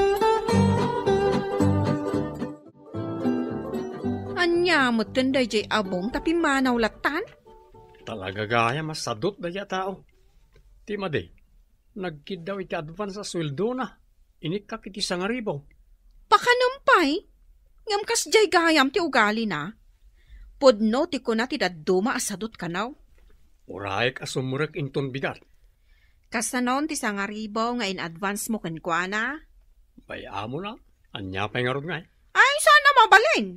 Ania metten daydiay abong ta pimmanaw lattan? Talaga gayam a sadot daydiay a tao. Ti madi, nagkiddaw iti advance a sueldona. Inikkak iti sangaribu. Pakanem pay? Ngem kasdiay gayam ti ugalina. Pudno ti kuna ti dadduma a sadot kano. Uray a sumrek inton bigat. Kasanon ti sangaribu nga in-advance mo kenkuana? Bay-amon a. Ania pay ngarud ngay? Ay, saan a mabalin?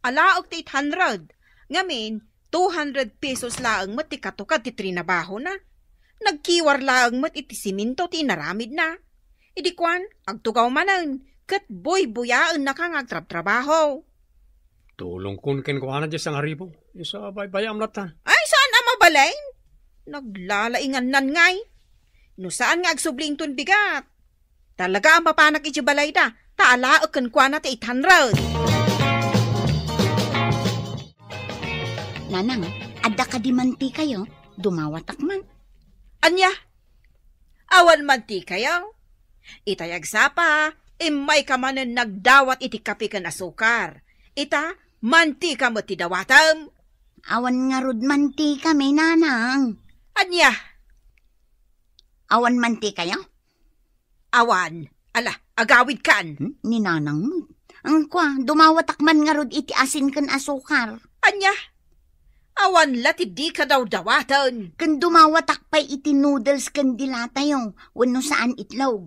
Alaek ti eight hundred. Ngamin, two hundred pesos laeng met ti katukad ti trinabahona. Nagkiwar laeng met iti siminto ti inaramidna. Idi kuan, agtugaw manen, ket buybuyaennaka nga agtrabtrabaho. Tulongkon kenkuana diay sangaribu. Isu a baybay-am lattan. Ay, saan a mabalin? Naglalaingannan ngay. No saan nga agsubli inton bigat, talaga a mapanak iti balayda, ta alaek kenkuana ti eight hundred. Nanang, adda kadi mantikayo? Dumawatak man. Ania? Awan mantikayo? Itay agsapa, immayka manen nagdawat iti kape ken asukar. Ita, mantika met ti dawatem. Awan ngarud mantikami, Nanang. Ania? Awan mantikayo? Awan. Ala, agawidkan. Hmm? Ni Nanang met. Angkua, dumawatak man ngarud iti asin ken asukar. Ania? Awan la ti dika dawdawaten. Ken dumawatak pay iti noodles ken dilatayo, wenno saan itlog.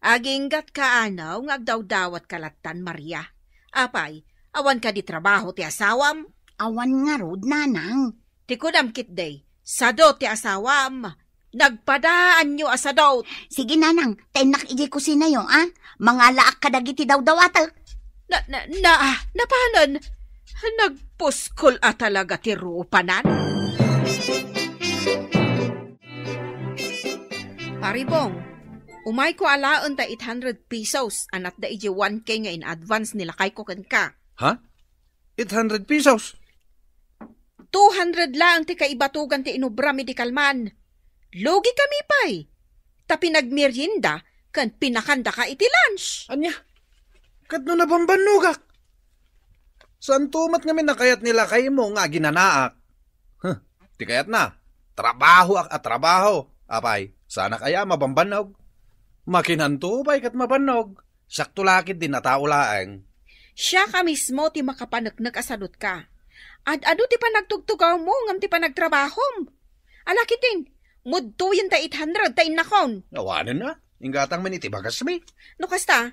Aginggatka ano nga agdawdawatka lattan, Maria? Apay, awan kadi trabaho ti asawam? Awan ngarud, Nanang. Ti kunam ketdi, sadot ti asawam. Nagpadaanyo a sadot. Sige, Nanang, ta innak idiay kusinayo, a? Mangalaak kadagiti dawdawatek. Na, na, na, napanen? Nagpuskol a talaga ti rupanan. Pare Bong, umayko alaen ta eight hundred pesos a natda idiay one K nga in-advance ni lakayko kenka. Ha? Eight hundred pesos? Two hundred laeng ti kaibatugan ti inubram idi kalman. Lugikami pay, ta pinagmerienda ken pinakandaka iti lunch. Ania? Ket no nabambannogak? Saanto met ngamin a kayat ni lakaymo nga aginanaak? Huh, ti kayatna, trabahoak a trabaho. Apay, saanak aya a mabambannog? Makinanto pay ket mabannog. Siakto la ketdi a tao laeng. Siak a mismo ti makapaneknek a sadutka. Ad-adu ti panagtugtugawmo ngem ti panagtrabahom. Ala ketdin, mudtoyen ta eight hundred ta innakon. Awanen a, inggatang man iti bagasmi. No kasta,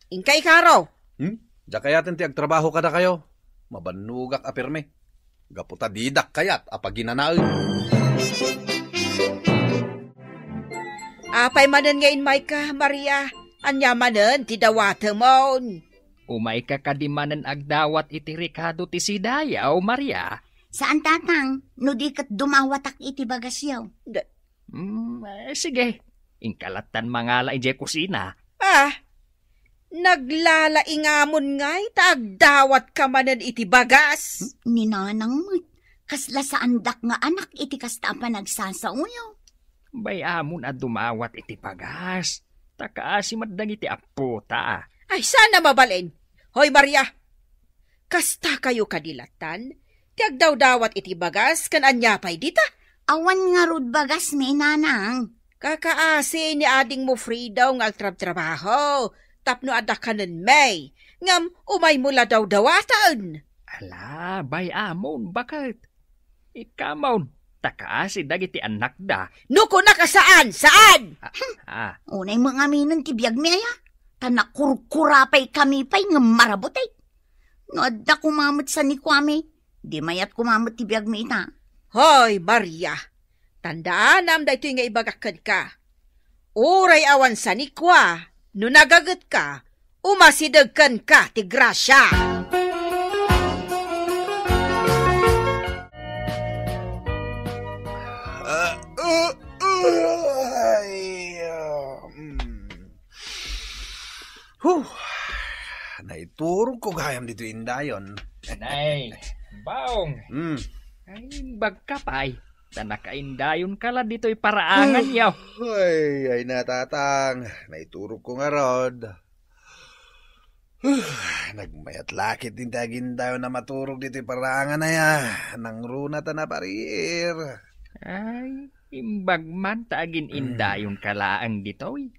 inka ikaro. Hmm? Diak kayaten ti agtrabaho kadakayo. Mabannogak a pirmi. gapu ta didak kayat a paginanaen. Apay manen nga immayka, Maria? Ania manen ti dawatemon? Umayka kadi manen agdawat iti rekado ti sidayo, Maria? Saan, Tatang, no di ket dumawatak iti bagasyo. Da- Mm, eh, sige. Inka lattan mangala idiay kusina. Ah, naglalaingamon ngay ta agdawatka manen iti bagas? Ni Nanang met, kasla saandak nga anak iti kasta a panagsasaoyo. Bay-amon a dumawat iti bagas. Ta kaasi met dagiti appota. Ay, saan a mabalin? Hoy, Maria! Kasta kayo kadi lattan? Ti agdawdawat iti bagas, ken ania pay dita? Awan ngarud bagasmi, Nanang. Kakaasi ni adingmo Fredo nga agtrabtrabaho tapno adda kanenmi, ngem umaymo la dawdawaten. Ala, bay-amon, baket. Ikkamon, ta kaasi dagiti annakda. No kunak a saan, saan! Ah, ah. Unay mo ngaminen ti biagmi aya, ta nakurkurapay kami pay ngem marabutek. No adda koma met sanikuami, di mayat koma met ti biagmi ita. Hoy, Maria, tandaanam daytoy nga ibagak kenka. Uray awan sanikua, no nagagetka, umasideg kenka ti grasia. Ah, uh, uh, ay, ah, mm. Huh. Naiturogko gayam ditoy indayon. Nay, Baong. Hmm. Ay, bagka pay. Ta nakaindayonka la ditoy paraangan, yaw. Ay, ay na, Tatang. Naiturogko ngarud. Huh, nagmayat la ketdi ti agindayon a maturog ditoy paraangan aya. Nangruna ta napariir. Ay, imbag man ta agin-indayonka laeng ditoy.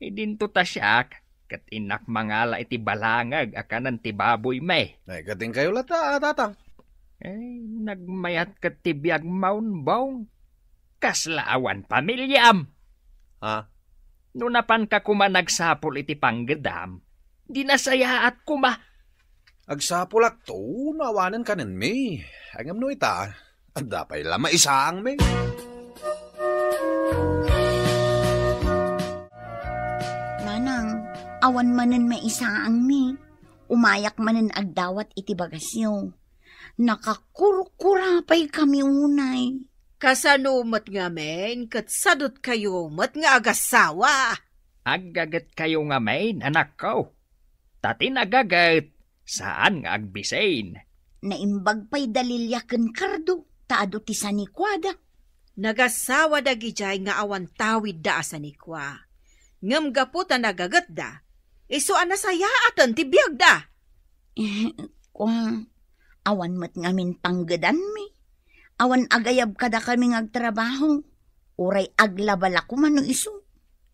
Idinto ta siak, ket innak mangala iti balangag a kanen ti baboymi. Ay, ket inkayo latta, a, Tatang. Ay, nagmayat ket ti biagmon, Baong. Kasla awan pamiliam. Ha? No napanka koma nagsapul iti panggedam, di nasayaat koma. Agsapulakto no awanen kanenmi. Ngem no ita, adda pay la maisaangmi. Nanang, awan manen maisaangmi. Umayak manen agdawat iti bagasyo. Nakakurkura pay kami unay. Kasano met ngamin ket sadutkayo met nga agasawa? Aggagetkayo ngamin, anakko. Ta ti nagaget, saan nga agbisin. Naimbag pay da Lilia ken Cardo, ta adu ti sanikuada. Nagasawa dagidiay nga awan tawidda a sanikua. Ngem gapu ta nagagetda, isu a nasayaaten ti biagda. Eh, kua, awan met ngamin panggedanmi. Awan agayab kadakami nga agtrabaho. Uray aglaba la koma no isu.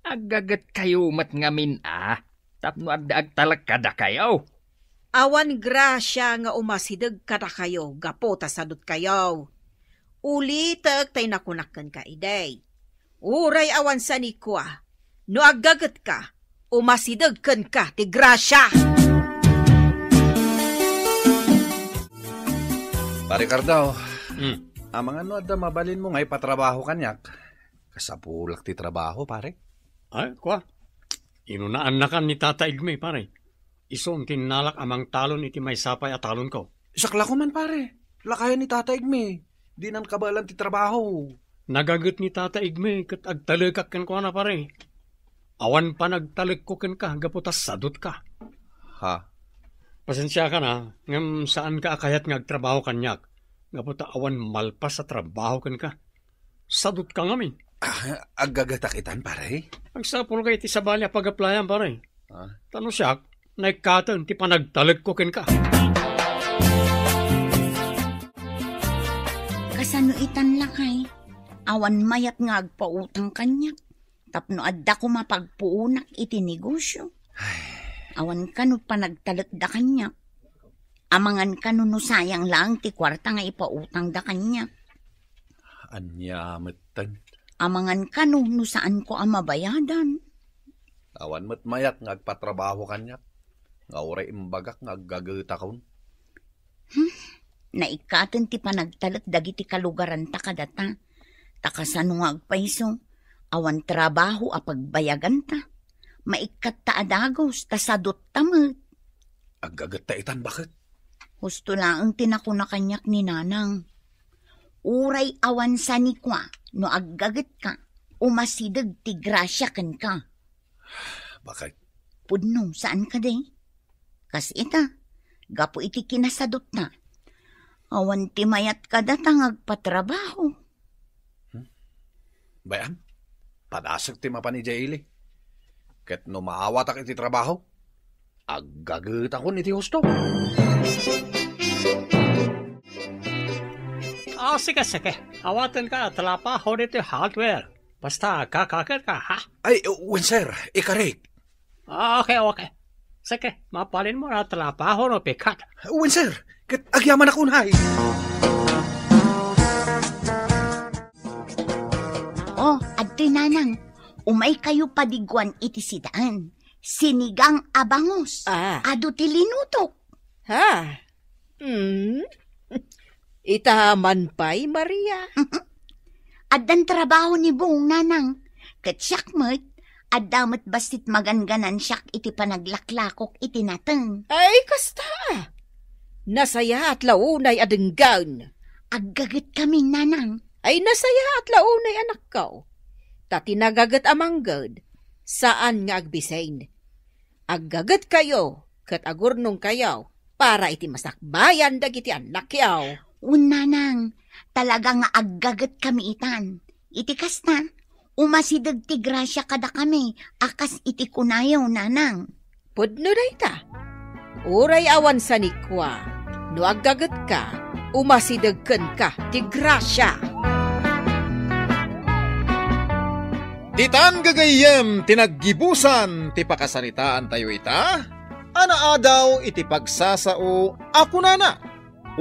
Aggagetkayo met ngamin a, tapno adda agtalek kadakayo. Awan grasia nga umasideg kadakayo gapu ta sadutkayo. Ulitek tay nakunak kenka idi. Uray awan sanikua, no aggagetka, umasideg kenka ti grasia. Pare Cardo, Hmm. Amangan no adda mabalinmo nga ipatrabaho kaniak? Kasapulak ti trabaho, pare. Ay, kua. Inunaannakan ni Tata Igme, pare. Isu ti innalak a mangtalon iti maysa pay a talonko. Isak la koma, pare. Lakayan ni Tata Igme. Dinan kabaelan ti trabaho. Nagaget ni Tata Igme ket agtalekak kenkuana, pare. Awan panagtalekko kenka gapu ta sadutka. Ha? Pasensiakan a, ngem saanka a kayat nga agtrabaho kaniak gapu ta awan malpas a trabaho kenka. Sadutka ngamin. Ah, aggagetak itan, pare? Agsapulka iti sabali a pag-applyan, pare. Ah. Ta no siak, naikkaten ti panagtalekko kenka. Kasano itan, lakay? Awan mayat nga agpautang kaniak tapno adda koma pagpuonak iti negosio. Ay. Awan kano panagtalekda kaniak. Amangan kano no sayang laeng ti kuarta nga ipautangda kaniak. Ania metten? Amangan kano no saanko a mabayadan. Awan met mayat nga agpatrabaho kaniak, nga uray imbagak nga aggagetakon. Hmm? Naikkaten ti panagtalek dagiti kalugaranta kadata. Ta kasano nga agpayso, awan trabaho a pagbayaganta. Maikkatta a dagus, ta sadotta met. Aggagetta itan, baket? Husto laeng ti nakuna kaniak ni Nanang. Uray awan sanikua no aggagetka, umasideg ti grasia kenka. Baket? Pudno, saan kadi? Kas ita, gapu iti kinasadutna, awan ti mayat kadata nga agpatrabaho. Hmm? Bay-am, padasek ti mapan idiay ili. Ket no maawatak iti trabaho, aggagetakon iti husto. Ah, sige, sige. Awatenka a trabaho ditoy hardware. Basta agkakaket ka, ha? Ay, wen, sir. Ikarik. Ah, okay, okay. Sige, mapalinmo a trabaho no pikat. Wen, sir. Ket agyamanak unay. Oh, adtoy, Nanang. Umaykayo padiguan iti sidaan. Sinigang a bangus. Ah. Adu ti linutok. Ha? Hmm? Ita man pay, Maria? Addan trabaho ni Bong, Nanang. Ket siak met, adda met bassit magangganan siak iti panaglaklakok iti nateng. Ay, kasta! Nasayaat la unay a denggen. Aggaget kami, Nanang. Ay, nasayaat la unay, anakko. Ta ti nagaget a mangged, saan nga agbisin. Aggagetkayo ket agurnongkayo para iti masakbayan dagiti annakyo. Wen, Nanang, talaga nga aggaget kami itan. Iti kasta, umasideg ti grasia kadakami a kas iti kunayo, Nanang. Pudno dayta. Uray awan sanikua, no aggagetka, umasideg kenka ti grasia. Ditan gagayyem ti naggibusan ti pakasaritaantayo ita a naadaw iti pagsasao a kunana,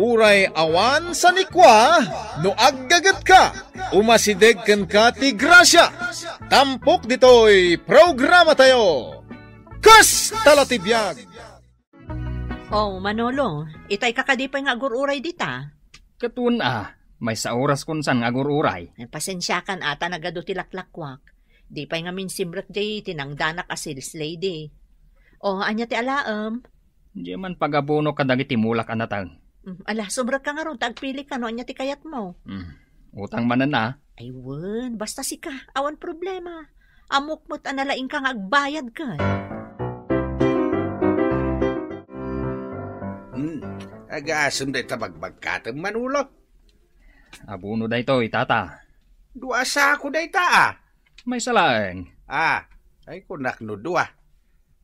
"Uray awan sanikua, no aggagetka, umasideg kenka ti grasia." Tampok ditoy programatayo, Kasta la ti Biag. Oh, Manolo, itay ka kadi pay nga agur-uray dita? Ket wen a, maysa oras kunsan nga agur-uray. Eh, pasensiakan a ta nagadu ti laklakuak. Di pay ngamin simrek diay tinangdanak a sales lady. Oh, ania ti alaem? Diay man pagabono kadagiti mulak a nateng. Mm, ala, sumrekka ngarud ta agpilika no ania ti kayatmo. Mm, utang manen a. Ay, wen, basta sika, awan problema. Ammok met a nalaingka nga agbayad ken. Hmm, agasem dayta bagbagkatem, Manolo. Abono daytoy, tata. Dua a sako dayta, a. Maysa laeng. A, ay kunak no dua.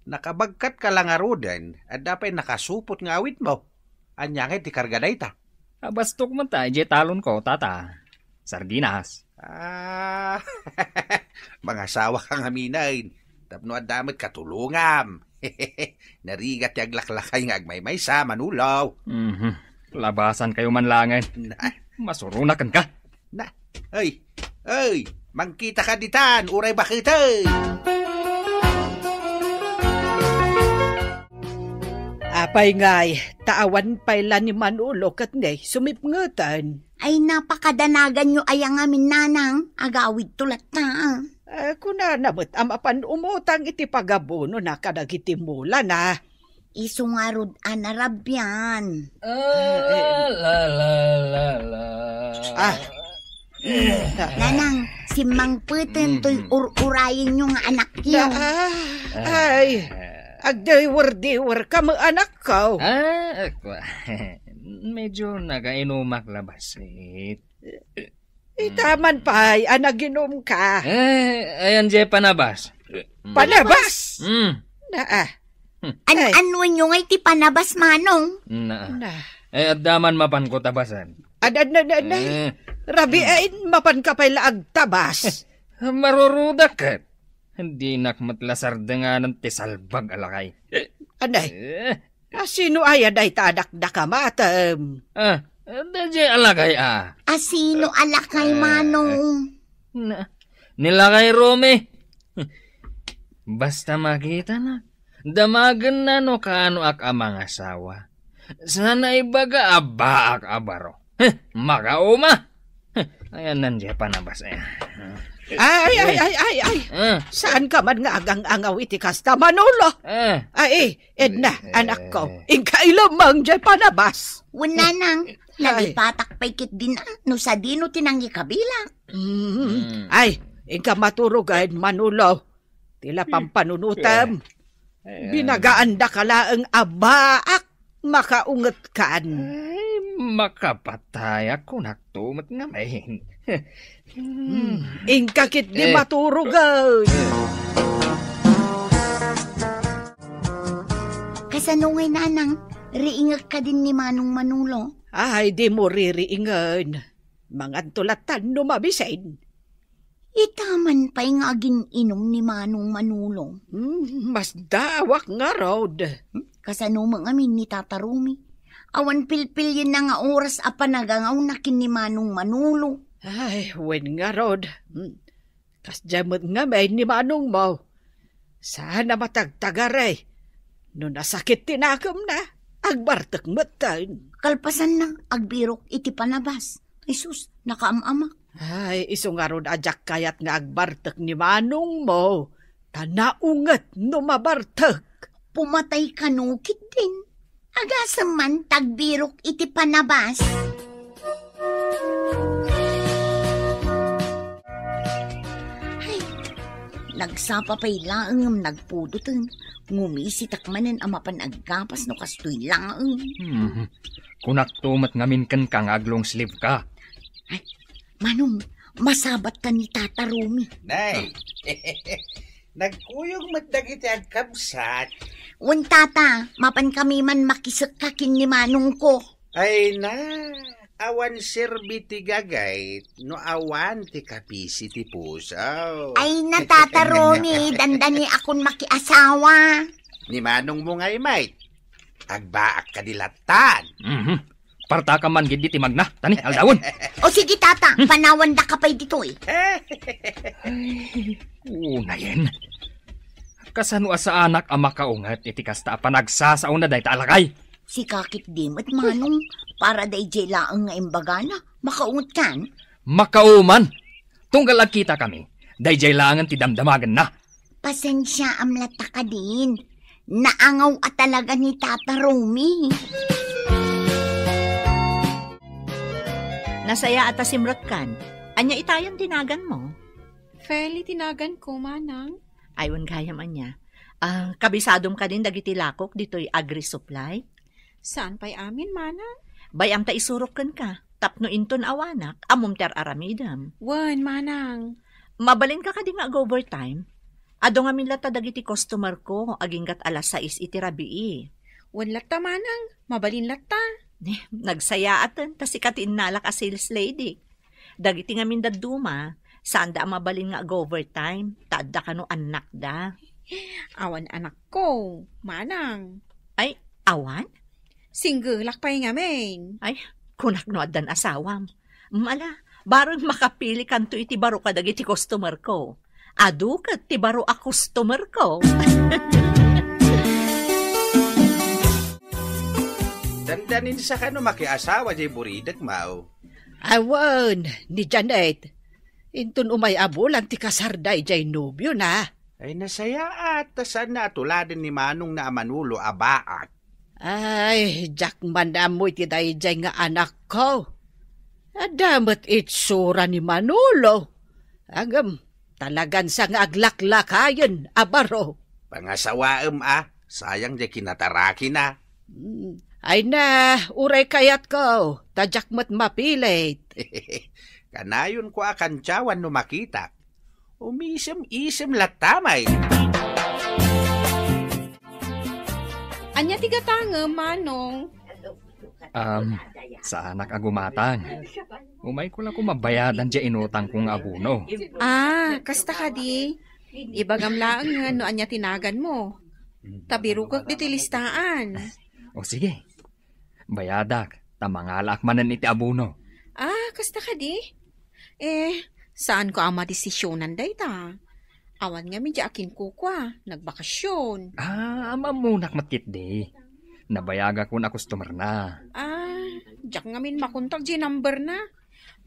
Nakabagkatka la ngaruden, adda pay nakasupot nga awitmo. Ania ngay ti karga dayta? Abastok met ta idiay talonko, tata. Sardinas. A, mangasawaka ngaminen. Tapno adda met katulongam. Narigat ti aglaklakay nga agmaymaysa, Manolo. Mhm. Labasankayo man laengen. Na. Masuronak kenka. Na, ay, ay, mangkitaka ditan, uray baketen. Apay ngay, ta awan pay la ni Manolo ket ni sumipngeten. Ay, napakadanaganyo aya ngamin, Nanang, agawidto latta. Eh, kunana met a mapan umutang iti pagabonona kadagiti mulana. Isu ngarud a narabian. Ah, la, la, la, la. Ah. Nanang, simmangpeten toy Mm. ur-urayenyo nga anakyo. Na, ah, ay, agdiwer-diwer ka met, anakko. Ah, akua. Medyo nagainumak la bassit. Ita man pay a naginumka. Eh, ayan diay panabas. Panabas? Mm. Na, ah. An-, Ay. Anuenyo ngay ti panabas, Manong? Na. Na. Eh, adda man mapanko tabasen. Ad-, ad-, na, na, na. Eh. Rabiin, mapanka pay la agtabas. Marurudak ket. Dinak met la sardenganen ti salbag a lakay. Anay. Eh. A, sino aya dayta a dakdakamatem? Ah, daydiay a lakay a. A, sino a lakay, eh, Manong? Na, ni lakay Romy. Basta makitana, damagenna no kaanoak a mangasawa. Saan a ibaga a baak a baro? Heh, makauma! Heh, ayan nan diay panabas, eh. Ay, ay, ay, ay, ay. Ah. Saan ka man nga agang-angaw iti kasta, Manolo? Ah. Ay, Edna, eh, anakko, inka ilamang diay panabas. Wen, nanang, ay, nalipatak pay ketdin, ah, no sadino ti nangikabilak. Mm. Mm. Ay, inka maturogen, Manolo. Ti la pampanunotem. Eh. Binagaandaka laeng a baak makaungetkan. Ay, makapatayak, kunakto met ngamin. Hmm, inka ketdi maturogen. Kasano ngay, nanang? Riingek kadin ni Manong Manolo? Ay, dimo ririingen. Manganto lattan no mabisin. Ita man pay nga agin-inom ni Manong Manolo. Hmm, masdaawak ngarud. Hmm, kasano met ngamin ni Tata Romy? Awan pilpilienna nga oras a panagangawna ken ni Manong Manolo. Ay, wen ngarud. Hmm. Kasdiay met ngamin ni manongmo. Saan a matagtagari. No nasakit ti nakemna, agbartek metten. Kalpasanna, agbirok iti panabas. Jesus, nakaam-amak. Ay, isu ngarud a diak kayat nga agbartek ni manongmo, ta naunget no mabartek. Pumatay kano ketdin. Agasem man ta agbirok iti panabas. Ay, nagsapa pay laeng ngem nagpudoten. Ngumisitak manen a mapan aggapas no kastoy laeng. Hmm. Kunakto met ngamin kenka nga aglong sleeve ka. Ay, Manong, masabatta ni Tata Romy. Nay, nagkuyog met dagiti agkabsat. Wen, Tata, mapankami man makisekka ken ni manongko. Ay na, awan serbi ti gagayt no awan ti kapisi ti puso. Ay na, Tata Romy, dandani akon makiasawa. Ni manongmo ngay met, agbaak kadi lattan. Mhm. Partakam man gid iti magna, tani, aldawon. O sige, Tata, hmm, panawandaka pay ditoy. Ay, unayen. Kasano a saanak a makaunget iti kasta a panagsasaona dayta a lakay? Sika ketdi met, Manong, para daydiay laeng nga imbagana, makaungetkan? Makauman. Tunggal agkitakami, daydiay laengen ti damdamagenna. Pasensiaam latta kadin. Naangaw a talaga ni Tata Romy. Nasayaat a simrekkan. Ania itayon ti naganmo? Feli ti naganko, manang. Ay, wen gayam ania. Ah, kabisadom kadin dagiti lakok ditoy agri-supply? Saan pay amin, manang? Bay-am ta isurok kenka, tapno inton awanak, ammom ti ar-aramidem. Wen, manang. Mabalinka kadi nga ag-overtime? Adu ngamin latta dagiti customer ko, aginggat alas sais iti rabii. Wen latta, manang, mabalin latta. Eh, nagsayaaten, ta sika ti innalak a sales lady. Dagiti ngamin dadduma, saanda a mabalin nga ag-overtime, ta adda kano annakda. Awan anakko, manang. Ay, awan? Singgelak pay ngamin. Ay, kunak no addan asawam. Mala, bareng makapilikanto iti baro kadagiti customer ko. Adu ket ti baro a customer ko. Dandanin sa kano makiasawa jay buridek, Mao? Awan, ni Janet. Inton umay a bulan ti kasarda idiay nobiona. Ay, nasayaat, ta saanna a tuladen ni manongna a Manolo a baak. Ay, diak man ammo iti daydiay nga anakko. Adda met itsura ni Manolo. Ngem, talagan sa nga aglaklakayen a baro. Pangasawaem a, sayang diay kinatarakina. Mm, ay na, uray kayatko, ta diak met mapilit. Kanayonko a kantiawan no makitak. Umisem-isem latta met. Ania ti gatangem, Manong? Um, saanak a gumatang. Umayko la koma bayadan diay inutangko nga abono. Ah, kasta kadi. Ibagam laengen no ania ti naganmo. Ta birokek ditoy listaan. O sige. Bayadak, ta mangalaak manen iti abono. Ah, kasta kadi? Eh, saanko a madesisionan dayta. Awan ngamin diay akinkukua, nagbakasyon. Ah, ammonak met ketdi. Nabayagakon a customer na. Ah, diak ngamin makontak diay number na.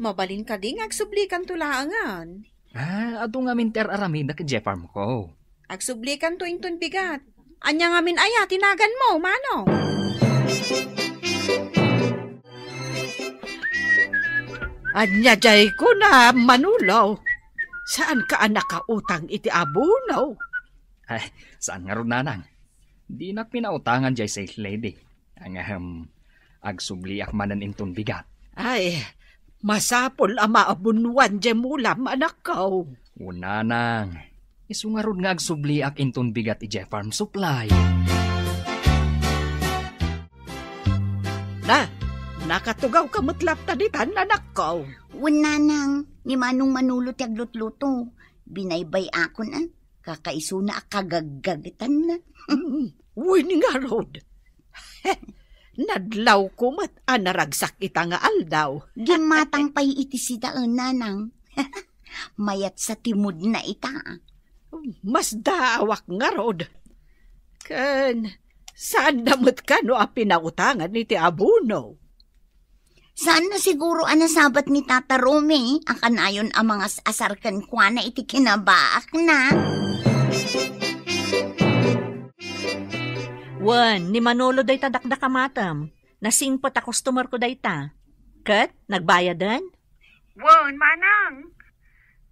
Mabalin kadi nga agsublikanto laengen? Ah, adu ngamin ti ar-aramidek idiay farm ko. Agsublikanto inton bigat. Ania ngamin aya ti naganmo, Manong? Ania diay kuna, Manolo? Saanka a nakautang iti abono? Ay, saan ngarud, Nanang. Dinak pinautangan diay sales lady. Ngem, agsubliak manen inton bigat. Ay, masapul a maabonoan diay mulam, anakko. Wen, Nanang. Isu ngarud nga agsubliak inton bigat idiay farm supply. Na, nakatugawka met latta ditan, anakko. Wen, Nanang, ni Manong Manolo ti aglutluto. Binaybay-akon, a. Kakaisuna a kagaggagetanna. Mm, wen ngarud. Nadlawko met a naragsak ita nga aldaw. Gimmatang pay iti sitaen, Nanang. Mayat sa timudna ita. Masdaawak ngarud. Ken, saanda met kano a pinautangan iti abono? Saanna siguro a nasabat ni Tata Romy a kanayon a mangas-asar kenkuana iti kinabaakna. Wen, ni Manolo dayta dakdakamatem. Nasingpet a customer ko dayta. Ket nagbayaden? Wen, Manang.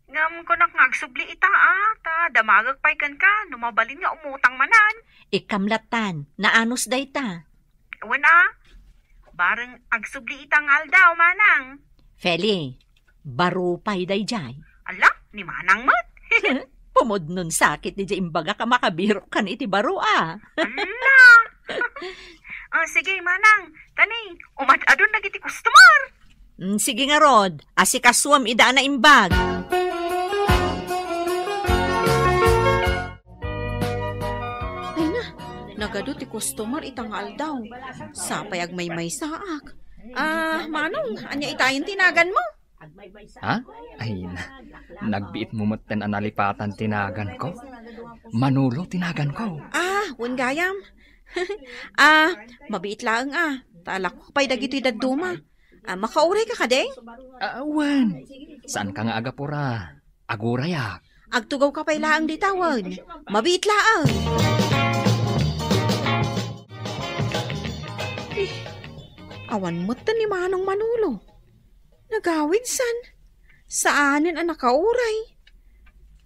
Ngem kunak nga agsubli ita, a, ta damagek pay kenka no mabalin nga umutang manen. Ikkam lattan, naanus dayta. Wen a, bareng agsubli ita nga aldaw, Manang. Feli, baro pay daydiay. Ala, ni Manang met. Pumudnon sakit daydiay imbagak a makabirok kan iti baro a. Ala. Ah, sige, Manang. Tani, umad-adun dagiti customer. Mm, sige ngarud, asikasuem ida a naimbag. Ay na, nagadu ti customer ita nga aldaw. Sapay agmaymaysaak. Ah, Manong, ania itayen ti naganmo? Ha? Ay na, nagbiitmo metten a nalipatan ti naganko. Manolo ti naganko. Ah, wen gayam. Ah, mabiit laeng a. Ta alakok pay dagitoy dadduma. Ah, makaurayka kadi? Ah, wen. Saanka nga agapura? Agurayak. Agtugawka pay laeng dita wen. Mabiit laeng. Eh, awan metten ni Manong Manolo. Nagawid san? Saanen a nakauray?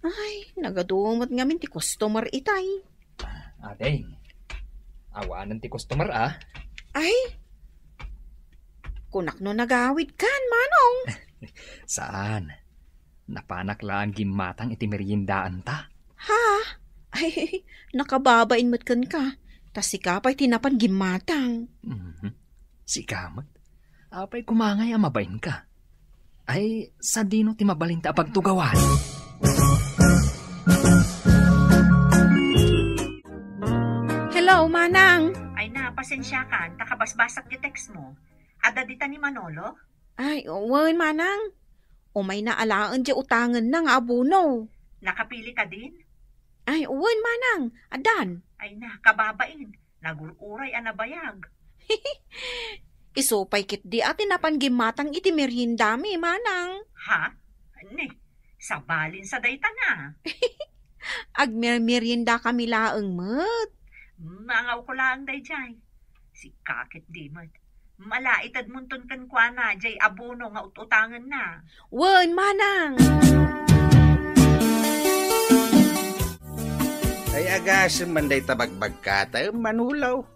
Ay, nagadu met ngamin ti customer itay. Ading, awanen ti customer, a? Ay, kunak no nagawid kan, Manong. Saan. Napanak laeng gimmatang iti meriendaanta. Ha? Ay, nakababain met kenka. Ta sika pay ti napan gimmatang. Mhm. Sika met. Apay koma ngay a mabainka? Ay, sadino ti mabalinta a pagtugawan? Hello, Manang. Ay na, pasensiakan, ta kabasbasak ti text mo. Adda dita ni Manolo? Ay, wen, Manang. Umayna alaen diay utangenna nga abono. Nakapili kadin? Ay, wen, Manang. Addan. Ay na, kababain. Nagur-uray a nabayag. Isu pay ketdi a ti napan gimmatang iti meriendami, Manang. Ha? Ni, sabalin sa dayta na. Agmermeriendakami laeng met. Mangawko laeng daydiay. Sika ketdi met. Malaitedmonton kenkuana diay abono nga ut-utangenna. Wen, Manang! Ay, agasem man dayta bagbagkatem, Manolo.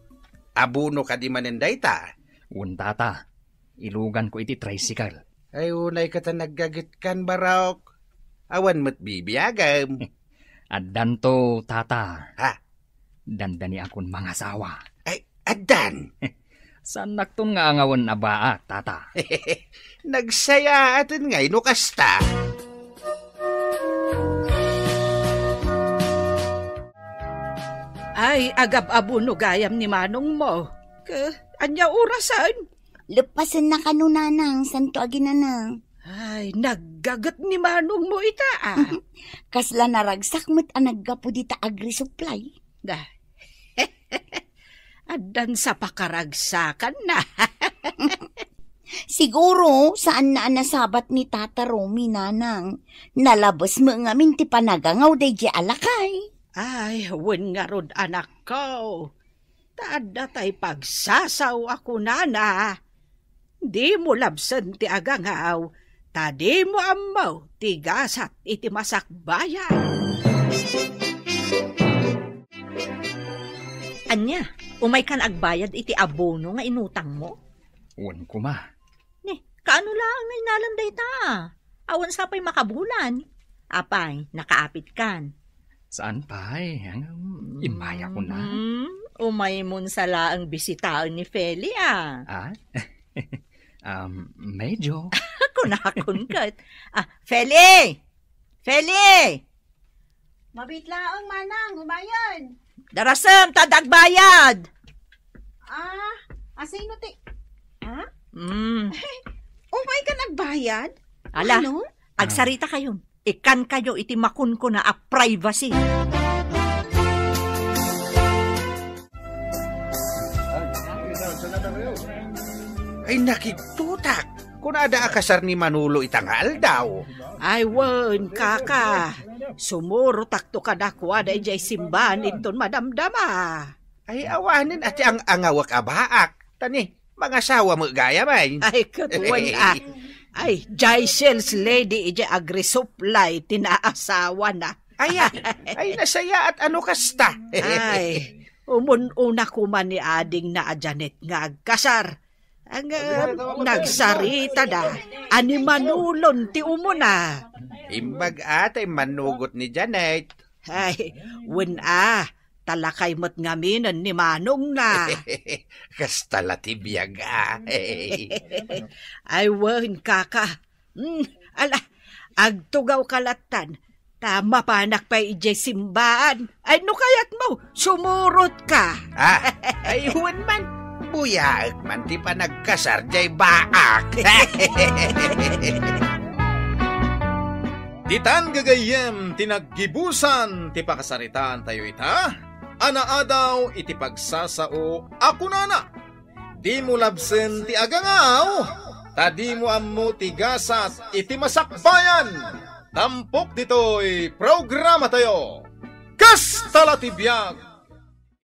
Abono kadi manen dayta? Wen, Tata. Iluganko iti tricycle. Ay, unayka ta naggagetkan, barok. Awan met bibiagem. Addanto, Tata. Ha? Dandaniakon mangasawa. Ay, addan. Saannakton nga angawen a baak, Tata. Nagsayaaten ngay no kasta. Ay, agab-abono gayam ni manongmo. Ke, ania orasen? Leppasenna kano, Nanang, santo aginana. Ay, naggaget ni manongmo ita, a. Kasla naragsak met a naggapu dita agri-supply. Da. Addan sa pakaragsakanna. Siguro, saanna a nasabat ni Tata Romy, Nanang. Nalabes met ngamin ti panagangaw daydiay a lakay. Ay, wen ngarud, anakko. Ta adda tay pagsasao a kunana, "Dimo labsen ti agangaw, ta dimo ammo ti gasat iti masakbayan." Ania, umaykan agbayad iti abono nga inutangmo? Wen koma. Ni, kaano laeng nga innalam dayta? Awan sa pay makabulan. Apay, nakaapitkan? Saan pay? Ang, um, immay ako na. Hmm, umaymon sa laeng bisitaen ni Feli, ah. Ah? Um, medyo. Kunakon ket. Ah, Feli! Feli! Mabit laeng, Manang, umayen. Darasem, ta adda agbayad. Ah, asino ti, ah? Mm. Umaykan agbayad? Ala, ano? Agsarita kayo. Ikan kayo iti makunkuna a privacy. Ay, nakigtutak! Kunada a kasar ni Manolo ita nga aldaw. Ay, wen, kaka. Sumurotakto kadakuada idiay simbahan inton madamdama. Ay, awanen a ti ang-angawek a baak. Tani, mangasawa met gayam, ay. Ay, ket wen, ah. Ay, diay sales lady idiay agrisuplay ti naasawana. Ay, ah. Ay, nasayaat ano kasta. Ay, umun-una koma ni adingna a Janet nga agkasar. Ang, ah, nagsaritada, a ni Manulon ti umuna. Imbag a, tay manugot ni Janet. Ay, wen a, ta lakay met ngaminen ni manongna. Kasta la ti biag, a. Ay, wen, kaka. Hmm, ala, agtugawka lattan. Ta mapanak pay idiay simbaan. Ay, no kayatmo, sumurotka. Ah, ay, wen man. Buyaek man ti panagkasar diay baak. Ditan gagayyem ti naggibusan ti pakasaritaantayo ita, a naadaw iti pagsasao a kunana, "Dimo labsen ti agangaw, ta dimo ammo ti gasat iti masakbayan." Tampok ditoy programatayo, Kasta la ti Biag